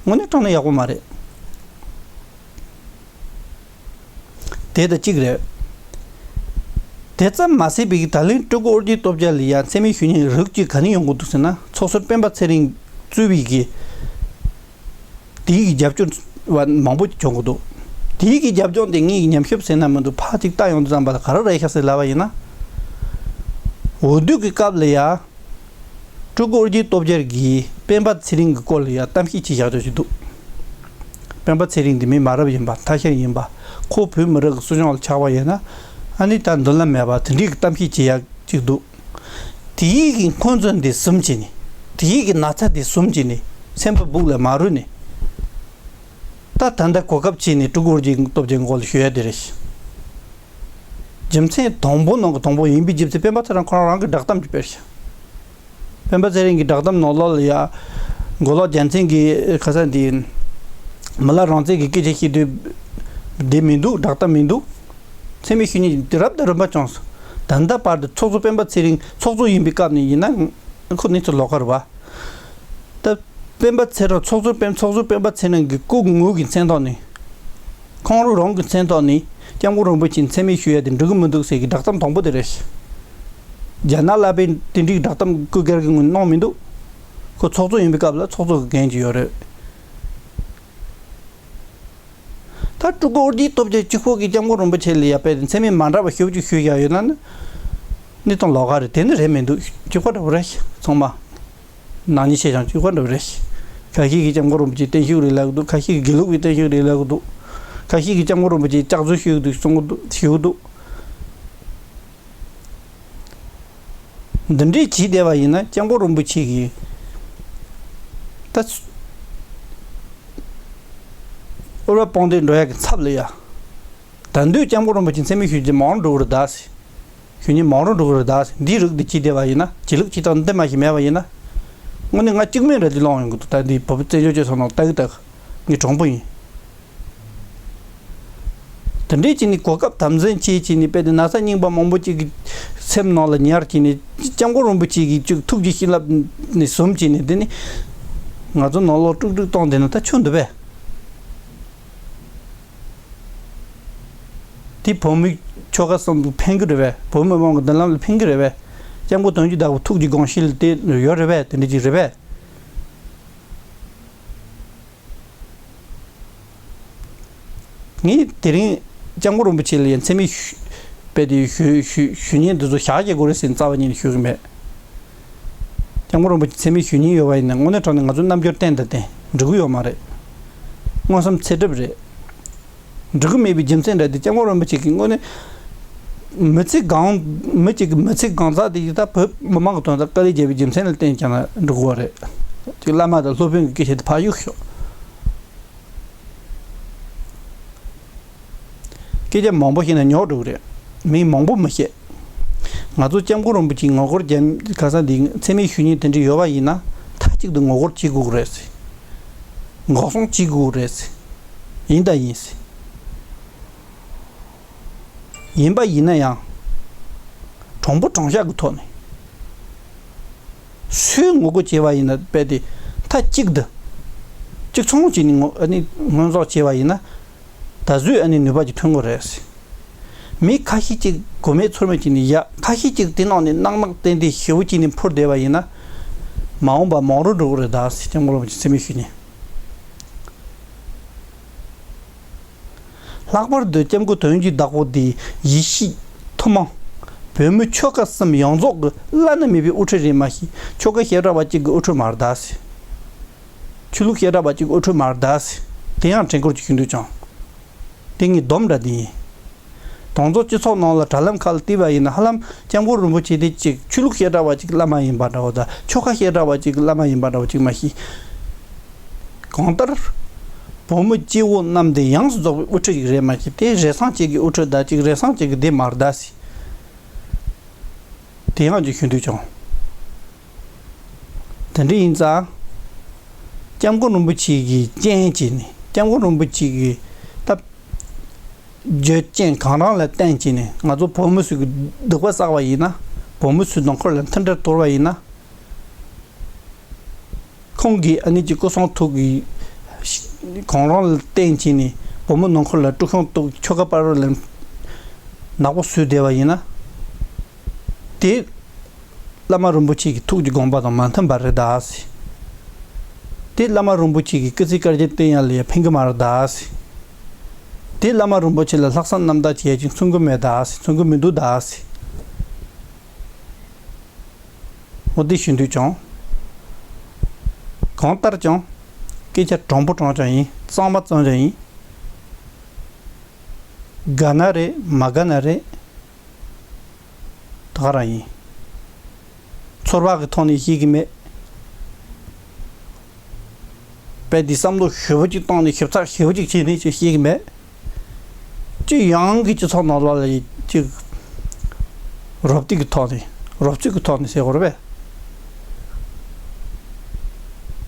དངོས་གནས་དྲང་གནས་ཡག་པོ་མ་རེད། དེ་ད་གཅིག་རེད། དེ་ཙམ་མ་ཟད་པའི་ད་ལན་སྤྲུལ་སྐུ་ཨོ་རྒྱན་སྟོབས་རྒྱལ་ལ་ཡ་མཚན་སྨད་ཞུ་མཁན་རིགས་གཅིག་ག་ནས་ཡོང་གི་འདུག་ཟེར་ན། ཚོགས་ཟུར་སྤེན་པ་ཚེ་རིང་གཙོས་པའི་གི་དེའི་གི་རྒྱབ་སྐྱོར་བ་མང་པོ་བྱུང་གི་འདུག་དེའི་གི་རྒྱབ་ལྗོངས་དེ་ངའི་གི་ཉམས་ཞིབ་ཟེར་ན་མི་འདུག་ཕར་ཅིག་ལྟ་ཡོང་དུས་ཙམ་པ་ལ་ག་རེ་རེད་ཤག་ཟེར་ལབ་པ་ཡིན་ན། འོས་བསྡུ་གི་སྐབས་ལ་ཡ། སྤྲུལ་སྐུ་ཨོ་རྒྱན་སྟོབས་རྒྱལ་གྱིས་སྤེན་པ་ཚེ་རིང་གི་སྐོར་ལ་ཡང་གཏམ་བཤད་བྱས་བཞག་ཆོག་ཅིག་འདུག་སྤེན་པ་ཚེ་རིང་འདི་མི་མ་རབས་ཡིན་པ། ཐ་ཤལ་ཡིན་པ། ཁོ་བོད་མི་རིགས་ཀྱི་སྲིད་སྐྱོང་ལ་ཆགས་པ་ཡིན་ན་ཨ་ནི་ད་མདུན་ལམ་མེད་པ་དེ་འདྲའི་གི་གཏམ་བཤད་བྱས་ཡག་ཅིག་འདུག་དེའི་གི་འཁོན་འཛིན་འདི་ཟུམ་བྱས་ནས། དེའི་གི་ན་ཚ་འདི་ཟུམ་བྱས་ནས། སེམས་པ་སྦུག་ལ་མ་རུལ་ནས། ད་ད་ལྟ་གོ་སྐབས་བྱས་ནས་སྤྲུལ་སྐུ་ཨོ་རྒྱན་སྟོབས་རྒྱལ་སྐོར་ལ་ཞུ་ཡ་དེ་རེད། རྒྱུ་མཚན་དང་པོ་ནང་གི་དང་པོ་ཡིན་པའི་རྒྱུ་མཚན་སྤེན་པ་ཚེ་རིང་ཁོ་རང་རང་གི་བསྒྲགས་གཏམ་གྱི་དཔེར་བཞག་སྤེན་པ་ཚེ་རིང་གི་བསྒྲགས་གཏམ་ནང་ལོགས་ལ་ཡ། མགོ་ལོག་རྒྱལ་མཚན་གྱི་ཁ་ས་འདི། མི་ལ་རང་བཙན་གྱི་སྐད་ཆ་བཤད་དུས། འདི་མི་འདུག་བསྒྲགས་གཏམ་མི་འདུག་མཚན་སྨད་ཞུ་མཁན་དེ་རབ་དང་རིམ་པ་བྱུང་སོང་། ད་ལྟ་བར་དུ་ཚོགས་གཙོ་སྤེན་པ་ཚེ་རིང་ཚོགས་གཙོ་ཡིན་པའི་སྐབས་ནས་ཡིན་ན། ཁོ་གནས་ཚུལ་ལོགས་ཀ་རེད་པ། ད་སྤེན་པ་ཚེ་རིང་ཚོགས་གཙོ་སྤེན་ཚོགས་གཙོ་སྤེན་པ་ཚེ་རིང་གི་སྐུ་ངོ་གི་མཚན་ཐོག་ནས། ཁོང་རང་རང་གི་མཚན་ཐོག་ནས་སྐྱབས་མགོན་རིན་པོ་ཆེ་མཚན་སྨད་ཞུ་ཡ་དེ་འགྲིག་གི་མི་འདུག་ཟེར་གི་བསྒྲགས་གཏམ་དང་པོ་དེ་རེད། རྒྱ་ནག་ལ་པའི་དེ་འདྲའི་བསྒྲགས་གཏམ་སྐུ་སྒེར་གྱི་ངོས་གནང་མི་འདུག་ཁོ་ཚོགས་གཙོ་ཡིན་པའི་སྐབས་ལ་ཚོགས་གཙོ་གི་འགན་ཅིག་ཡོད་རེད། ད་སྤྲུལ་སྐུ་ཨོ་རྒྱན་སྟོབས་རྒྱལ་གཅིག་པོ་གིས་སྐྱབས་མགོན་རིན་པོ་ཆེ་ལ་ཡ་དཔེ་མཚན་སྨད་མ་འདྲ་བ་ཞེ་པོ་ཅིག་ཞུས་བཞག་ཡོད་ན་ནི། གནས་སྟངས་ལོགས་ཀ་རེད། དེ་ནི་རེད་མི་འདུག་གཅིག་པ་འདྲ་བོ་རེད། ཚང་མ། ནག་ཉེས་ཆེ་ཆུང་གཅིག་པ་འདྲ་བོ་རེད། ཁ་ཤས་ཀྱིས་སྐྱབས་མགོན་རིན་པོ་ཆེ་བརྟན་བཞུགས་རེད་ལབ་ཀྱི་འདུག་ཁ་ཤས་ཀྱིས་དགེ་ལུགས་པའི་བརྟན་བཞུགས་རེད་ལབ་ཀྱི་འདུག་ཁ་ཤས་ཀྱིས་སྐྱབས་མགོན་རིན་པོ་ཆེ་སྐྱག་རྫུན་ཤོད་ཀྱི་འདུག་གསུང་གི་འདུག་ཞུ་གི་འདུག་འདི་འདྲའི་བྱས་བསྡད་པ་ཡིན་ན་སྐྱབས་མགོན་རིན་པོ་ཆེ་གིས་ད་འོལ་བ་སྤང་སྟེ་འགྲོ་ཡག་གི་ཚབ་ལ་ཡ། ད་དུང་སྐྱབས་མགོན་རིན་པོ་ཆེ་མཚན་སྨད་ཞུ་རྒྱུ་མང་རུ་འགྲོ་གི་རེད་ད་ཟེར། ཞུ་མཁན་མང་རུ་འགྲོ་གི་རེད་ད་ཟེར། འདིའི་རིགས་འདི་བྱས་བསྡད་པ་ཡིན་ན་བྱེད་ལུགས་བྱེད་སྟངས་འདི་མ་ཞིག་མེད་པ་ཡིན་ན། དངོས་གནས་ང་གཅིག་མིན་རེད་འདི་ལོང་ཡོང་གི་འདུག་ད་འདི་བོད་པ་བཙན་བྱོལ་སྤྱི་ཚོགས་ནང་ལྟ་གི་ལྟ་གི། ངས་དྲང་པོ་ཡིན། དེ་འདྲའི་བྱས་ནས་གོ་སྐབས་དམ་འཛིན་བྱས་བྱས་ནས་དཔེ་དེ་ན་ཚ་རྙིང་པ་མང་པོ་ཅིག་གི་སེམས་ནང་ལ་ཉར་བྱས་ནས་སྐྱབས་མགོན་རིན་པོ་ཆེ་གི་ཅིག་ཐུགས་ཀྱི་བྱིན་རླབས་ནས་ཟུམ་བྱས་ནས་དེ་ནི་ང་ཚོ་ནང་ལོགས་དཀྲུག་དཀྲུག་གཏོང་བསྡད་ན་ད་ཆོ་འདུག་པས། དེ་བོད་མི་ཆོལ་ཁ་གསུམ་དུ་ཕན་གི་རེད་པས། བོད་མི་མང་གི་མདུན་ལམ་ལ་ཕན་གི་རེད་པས། སྐྱབས་མགོན་དོན་གྱི་བདག་པོ་ཐུགས་ཀྱི་དགོངས་གཞི་ལ་དེ་ཡོད་རེད་པས། དེ་འདྲ་ཅིག་རེད་པས། ངས་དེ་རིང་སྐྱབས་མགོན་རིན་པོ་ཆེ་ལ་ཡང་མཚན་སྨད་ཞུ་དཔེ་དེ་ཞུ་ཞུ་ཞུ་མཁན་འདི་ཚོ་ཞག་གི་དགོས་རེད་ཟེར་ནས་རྩ་བ་ཉིད་ནས་ཞུ་གི་མེད། སྐྱབས་མགོན་རིན་པོ་ཆེ་མཚན་སྨད་ཞུ་མཁན་ཡོད་པ་ཡིན་ན་དངོས་གནས་དྲང་གནས་ང་ཚོ་རྣམ་འགྱུར་བསྟན་དང་བསྟན་འགྲིག་གི་ཡོད་མ་རེད། མངོན་སུམ་ཚེ་སྒྲིབ་རེད། འགྲིག་གི་མེད་པའི་རྒྱུ་མཚན་རེད་དེ། སྐྱབས་མགོན་རིན་པོ་ཆེ་གིས་དངོས་གནས་མི་ཚེ་གང་མི་གཅིག་གི་མི་ཚེ་གང་ཟག་དེ་ཡིས་ད་བོད་མི་མང་གི་དོན་དག་དཀའ་ལས་བརྒྱབ་པའི་རྒྱུ་མཚན་ལ་བརྟེན་ཀྱང་ན་འགྲིག་གི་རེད། ཅིག་བླ་མ་དང་སློབ་དཔོན་གྱི་སྐད་ཆ་དེ་ཕར་གཡུག་ཤོག་སྐད་ཆ་མང་པོ་བཤད་ན་ཉོག་འགྲོ་གི་རེད། མིང་མང་པོ་མི་བཤད། ང་ཚོ་སྐྱབས་མགོན་རིན་པོ་ཆེའི་ངོ་རྒོལ་རྒྱབ་ག་ས་འདི་མཚན་སྨད་ཞུ་མཁན་དེ་འདྲ་ཡོད་པ་ཡིན་ན་མཐའ་གཅིག་ཏུ་ངོ་རྒོལ་བྱེད་དགོས་ཀྱི་རེད་ཟེར། འགོག་སྲུང་བྱེད་དགོས་ཀྱི་རེད་ཟེར། ཡིན་དང་ཡིན་ཟེར། ཡིན་པ་ཡིན་ན་ཡང་། དྲང་པོ་དྲང་བཞག་གི་ཐོག་ནས། སུས་ངོ་རྒོལ་བྱས་པ་ཡིན་ན་རྦད་དེ་མཐའ་གཅིག་ཏུ། གཅིག་མཚུངས་བྱས་ནས་ངོ་ཨ་ནི་ངོ་ཟོག་བྱས་པ་ཡིན་ན། ད་གཟོད་ཨ་ནི་ནུས་པ་ཅིག་ཐོན་གྱི་རེད་ཟེར། མི་ཁ་ཤས་ཅིག་གོ་མེད་ཚོར་མེད་བྱས་ནས་ཡ། ཁ་ཤས་ཅིག་དེ་ནང་ནས་གནག་གནག་ཏན་ཏན་ཞེ་པོ་བྱས་ནས་འཕུར་བསྡད་པ་ཡིན་ན། མ་འོངས་པ་མང་རུ་འགྲོ་གི་རེད་ད་ཟེར་སྐྱབས་མགོན་རིན་པོ་ཆེ་མཚན་སྨད་ཞུས་ནས། ལྷག་པར་དུ་སྐྱབས་མགོན་དོན་གྱི་བདག་པོ་དེ་ཡེ་ཤེས་ཐུན་མོང་བོད་མི་ཆོལ་ཁ་གསུམ་ཡོངས་རྫོགས་ཀྱི་བླ་ན་མེད་པའི་དབུ་ཁྲིད་རེད་མ་གཞི་ཆོལ་ཁ་བཤད་གྲྭ་བ་གཅིག་གི་དབུ་ཁྲིད་མ་རེད་ད་ཟེར། ཆོས་ལུགས་བཤད་གྲྭ་བ་གཅིག་གི་དབུ་ཁྲིད་མ་རེད་ད་ཟེར། དེ་ཡང་དྲན་སྐུལ་ཅིག་ཞུ་འདོད་བྱུང་། དེ་ངའི་སྡོམ་འདྲ་དེ་ཡིན། དེ་ཚོ་སྤྱི་ཚོགས་ནང་ལ་དྲ་ལམ་ཁག་ལ་བལྟས་པ་ཡིན་ན་ཧ་ལམ་སྐྱབས་མགོན་རིན་པོ་ཆེ་དེ་གཅིག་ཆོས་ལུགས་བཤད་གྲྭ་བ་གཅིག་གི་བླ་མ་ཡིན་པ་འདྲ་བོ་དང་ཆོལ་ཁ་བཤད་གྲྭ་བ་གཅིག་གི་བླ་མ་ཡིན་པ་འདྲ་བོ་གཅིག་མ་གཞི། གང་ལྟར། བོད་མི་སྐྱེ་བོ་རྣམས་དེ་ཡོངས་སུ་རྫོགས་པའི་དབུ་ཁྲིད་ཅིག་རེད་མ་གཞི་དེ་རེ་ཟུང་གཅིག་གི་དབུ་ཁྲིད་དང་གཅིག་རེ་ཟུང་གཅིག་གི་དེ་མ་རེད་ད་ཟེར། དེ་ཡང་ཅིག་ཞུ་འདོད་བྱུང་། དེ་འདྲ་ཡིན་ཙང་། སྐྱབས་མགོན་རིན་པོ་ཆེ་གི་རྐྱེན་བྱས་ནས་སྐྱབས་མགོན་རིན་པོ་ཆེ་གི་སྟབས། རྒྱུ་རྐྱེན་གང་རུང་ལ་བརྟེན་བྱས་ནས་ང་ཚོ་བོད་མི་ཚོ་གི་སྡིག་པ་བསགས་པ་ཡིན་ན། བོད་མི་ཚོའི་ནང་ཁུལ་ལ་མཐུན་སྒྲིལ་དོར་བ་ཡིན་ན། ཁོང་གིས་ཨ་ནི་ཀྱི་སྐུ་གསུང་ཐུགས་ཀྱི་གང་རུང་ལ་བརྟེན་བྱས་ནས་བོད་མི་ནང་ཁུལ་ལ་དཀྲུག་ཤིང་གཏུག་ཆོལ་ཁ་བར་ལ་ནག་པོ་བཟོས་བསྡད་པ་ཡིན་ན། དེ། བླ་མ་རིན་པོ་ཆེ་གི་ཐུགས་ཀྱི་དགོངས་པ་དང་མ་མཐུན་པ་རེད་ད་ཟེར། དེ་བླ་མ་རིན་པོ་ཆེ་གི་སྐུ་ཚེ་བསྐལ་བརྒྱར་བརྟན་ཡག་ལ་ཡང་ཕན་གི་མ་རེད་ད་ཟེར། དེ་བླ་མ་རིན་པོ་ཆེ་ལ་ལྷག་བསམ་རྣམ་དག་བྱེད་ཡག་ཅིག་མཚོན་གི་མེད་ད་ཟེར། མཚོན་གི་མི་འདུག་ད་ཟེར། འོ་དེ་ཞུ་འདོད་བྱུང་། གང་ལྟར་ཀྱང་། སྐད་ཆ་དྲང་པོ་དྲང་རྐྱང་ཡིན། གཙང་མ་གཙང་རྐྱང་ཡིན། དགའ་ན་རེད་མ་དགའ་ན་རེད། ད་ག་རང་ཡིན། ཚོར་བ་གི་ཐོག་ནས་བཤད་གི་མེད། དཔེ་འདི་བསམ་བློ་ཞེ་པོ་ཅིག་བཏང་ནས་ཞིབ་ཚགས་ཞེ་པོ་ཅིག་བྱས་ནས་ཅིག་བཤད་གི་མེད། སྤྱི་ཡོངས་ཀྱི་སྤྱི་ཚོགས་ནང་ལོགས་ལ་ཅིག་རོབ་རྩིས་ཀྱི་ཐོག་ནས་རོབ་རྩིས་ཀྱི་ཐོག་ནས་ཟེར་དགོས་རེད་པས།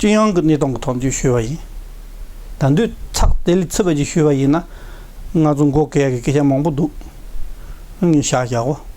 སྤྱི་ཡོངས་ཀྱི་གནས་སྟངས་ཀྱི་ཐོག་ནས་ཅིག་ཞུས་པ་ཡིན། ད་དུང་ཚགས་དེ་ལས་ཚིག་པ་ཅིག་ཞུས་པ་ཡིན་ན། ང་ཚོ་མགོ་འཁོར་ཡག་གི་སྐད་ཆ་མང་པོ་འདུག་ངས་བཞག་བཞག་གོ།